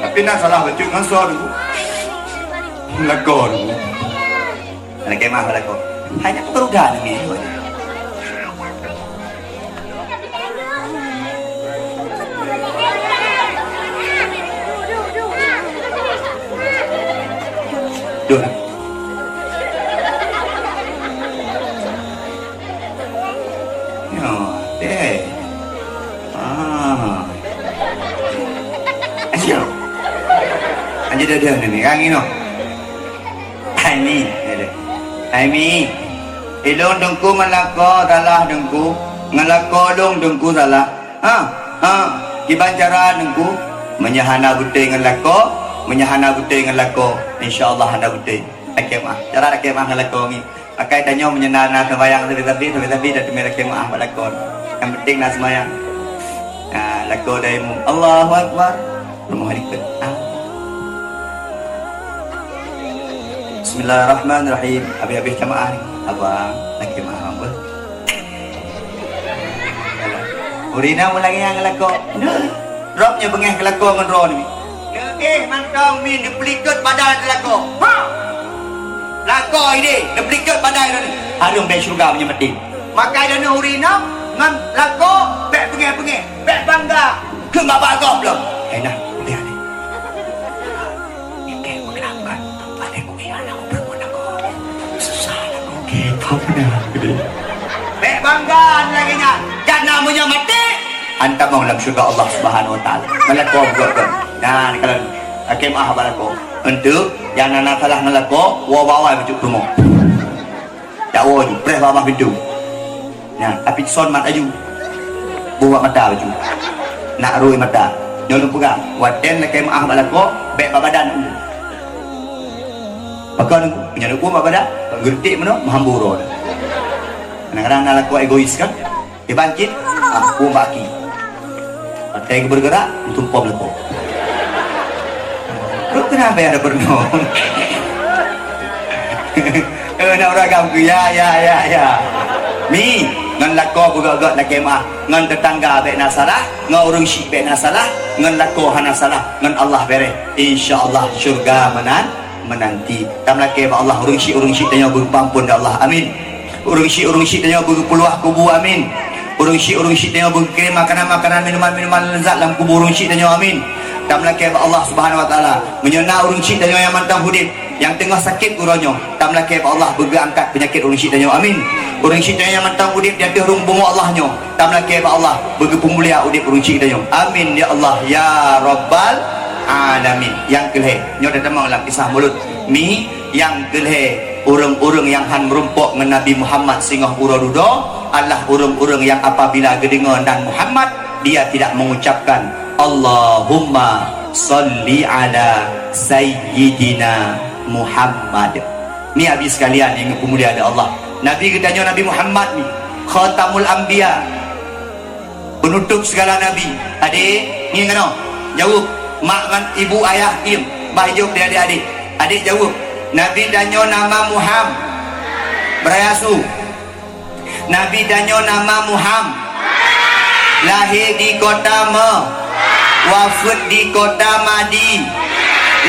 Tapi na salah bacut ngon soe Teungku. Lakoe Teungku. Lakée meuáh lakoe. Hanya keturunan ni. Duh. Nyoe, deh. Ah. Asyik. Aja dah dia ni, kang inoe. Hai Mi, kata. Hai Mi. Ilôn Teungku ngon lakoe salah Teungku. Ngon lakoe lôn Teungku salah. Ha? Ha? Kiban cara Teungku? Meunyoe hana beutôi ngon lakoe, meunyoe hana beutôi ngon lakoe, insya Allah hana beutôi. Lakèe meu'ah. Cara lakèe meu'ah ngon lakoe ngieng. Pakai tanyoe meunyoe na, na seumayang sabe-sabe, sabe-sabe dak teumé lakèe meu'ah bak lakoe. Nyang penting na seumayang. Nah, lakoe daimu. Allahu Akbar. Rumoh likot. Ah. Bismillahirrahmanirrahim. Habéh-habéh jamaah ni. Abang, lakèe meu'ah abang. Ureueng inong meulagèe nyan ngon lakoe. Droe nyoe beungèh keu lakoe ngon droe nyoe. Neuéh mantong mi neupeulikot badan keu lakoe. Ha! Lakoe idéh neupeulikot badan droe nyoe. Hareuem bèk syeuruga meunyoe maté. Makai droe nyoe ureueng inong ngon lakoe bèk beungèh-beungèh, bèk bangga. Keu babah gob lom. Eh nah, udeh nyoe. Ikei meukeurangkan, pandai kuiah lam peureumeun aku. Susah lam kukée, peumeunang geude. Bèk bangga lagèe nyan. Karena meunyoe maté, hantamong lam syeuruga Allah Subhanahu Wa Taala. Meulakoe beugöt-göt. Nah, kalau lakèe meu'ah bak lakoe. Enteuk, nyang na salah ngon lakoe, woe bak awai bacut peurumoh. Jak woe ju, preh bak babah pintoe. Nyan, tapi son mat aju. Buet mata baju. Nak rui mata. Nyoe lôn peugah, watèe lakèe meu'ah bak lakoe, bèk bak badan. Pakon, meunyoe lôn bak badan, geureutek meunoe, meuhambur droe. Kadang-kadang na lakoe egois kan? Dibangkit, ah, bom baki. Pakai bergerak, tumpom lakoe. Kok kenapa ada pernah? Eh, nak uragam tu, ya, ya, ya, ya. Mi, ngon lakoe beugöt-göt lakèe meu'ah, ngon teutangga bèk na salah, ngon ureueng syik bèk na salah, ngon lakoe hana salah, ngon Allah bèrèh. Insya Allah syeuruga meunan, meunanti. Tameulakèe bak Allah, ureueng syik-ureueng syik tanyoe beugeupampon lé Allah. Amin. Ureueng syik-ureueng syik tanyoe beugeupeuluah kubu. Amin. Ureueng syik-ureueng syik tanyoe beugeukirim makanan-makanan, minuman-minuman leuzat lam kubu ureueng syik tanyoe. Amin. Tameulakèe bak Allah Subhanahu Wa Taala. Meunyoe na ureueng syik tanyoe nyang mantong udép, nyang teungoh sakét uroe nyoe, tameulakèe bak Allah beugeuangkat peunyakét ureueng syik tanyoe. Amin. Ureueng syik tanyoe nyang mantong udép di ateueh rhueng bumoe Allah nyoe, tameulakèe bak Allah beugeupeumulia udép ureueng syik tanyoe. Amin ya Allah ya Rabbal Alamin. Nyang keu lhèe, nyoe tatamong lam kisah mulod. Mi, nyang keu lhèe, ureueng-ureueng nyang han meurumpok ngon Nabi Muhammad singoh uroe dudoe adalah ureueng-ureueng nyang apabila geudeungoe nan Muhammad, dia tidak mengucapkan, "Allahumma shalli ala Sayyidina Muhammad." Ni abi sekalian nyang geupeumulia lé Allah. Nabi geutanyoe Nabi Muhammad ni, Khatamul Anbiya. Penutup segala nabi. Adék, ngieng keunoe. Jaweueb. Mak ngon ibu ayah diem. Bah jaweueb di adék-adék. Adék jaweueb. Nabi tanyoe nama Muham. Beuraya su. Nabi tanyoe nama Muham. Lahé di kota Me. Wafeuet di kota Madi.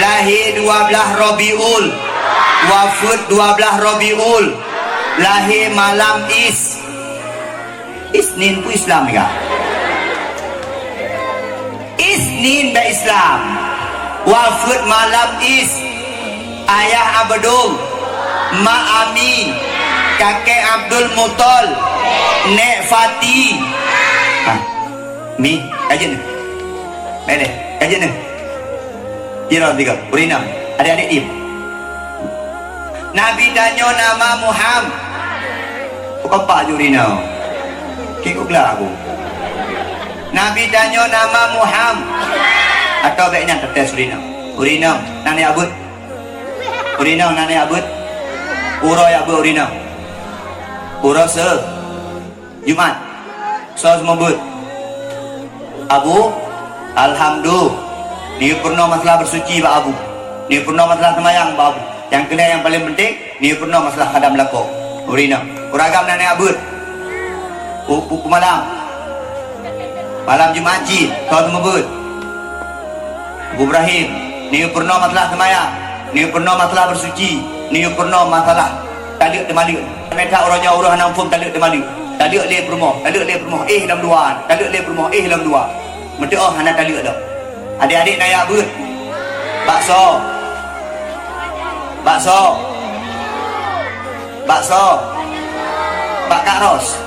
Lahé dua blaih Rabiul. Wafeuet dua blaih Rabiul. Lahé malam Is. Isnin peue Islam ya? Isnin bak Islam. Wafeuet malam Is. Ayah Abdul, mak Ami, kakek Abdul Muthalib, nek Fati. Ha. Mi, kajeut ni. Bèk lé, kajeut ni. Tiga, tiga. Ureueng inong. Adék-adék diem. Nabi tanyoe nama Muham. Bukan pak ju ureueng inong. Kik gula aku. Nabi tanyoe nama Muham. Atau bèk nyan tetes ureueng inong. Ureueng inong, na neujak beuet. Ureueng inong, na neujak beuet. Uroe jak beuet ureueng inong. Uroe se. Jumat. Soe seumeubeuet? Abu? Alhamdulillah. Neuyue peurunoe masalah beusuci bak Abu. Neuyue peurunoe masalah seumayang bak Abu. Nyang keu lhèe nyang paleng penting, neuyue peurunoe masalah khadam lakoe. Ureueng inong. Ureueng agam na neujak beuet. Pu-, pu-, peumalam. Malam Jumat cit, soe seumeubeuet? Abu Ibrahim, neuyue peurunoe masalah seumayang, neuyue peurunoe masalah beusuci, neuyue peurunoe masalah taleuek teumaleuek. Mita uroe nyoe ureueng hana muphom taleuek teumaleuek. Taleuek lé peurumoh, taleuek lé peurumoh, éh lom dua, taleuek lé peurumoh, éh lom dua. Meutu'oh hana taleuek lom. Adék-adék na jak beuet. Bakso. Bakso. Bakso. Bak kak ros.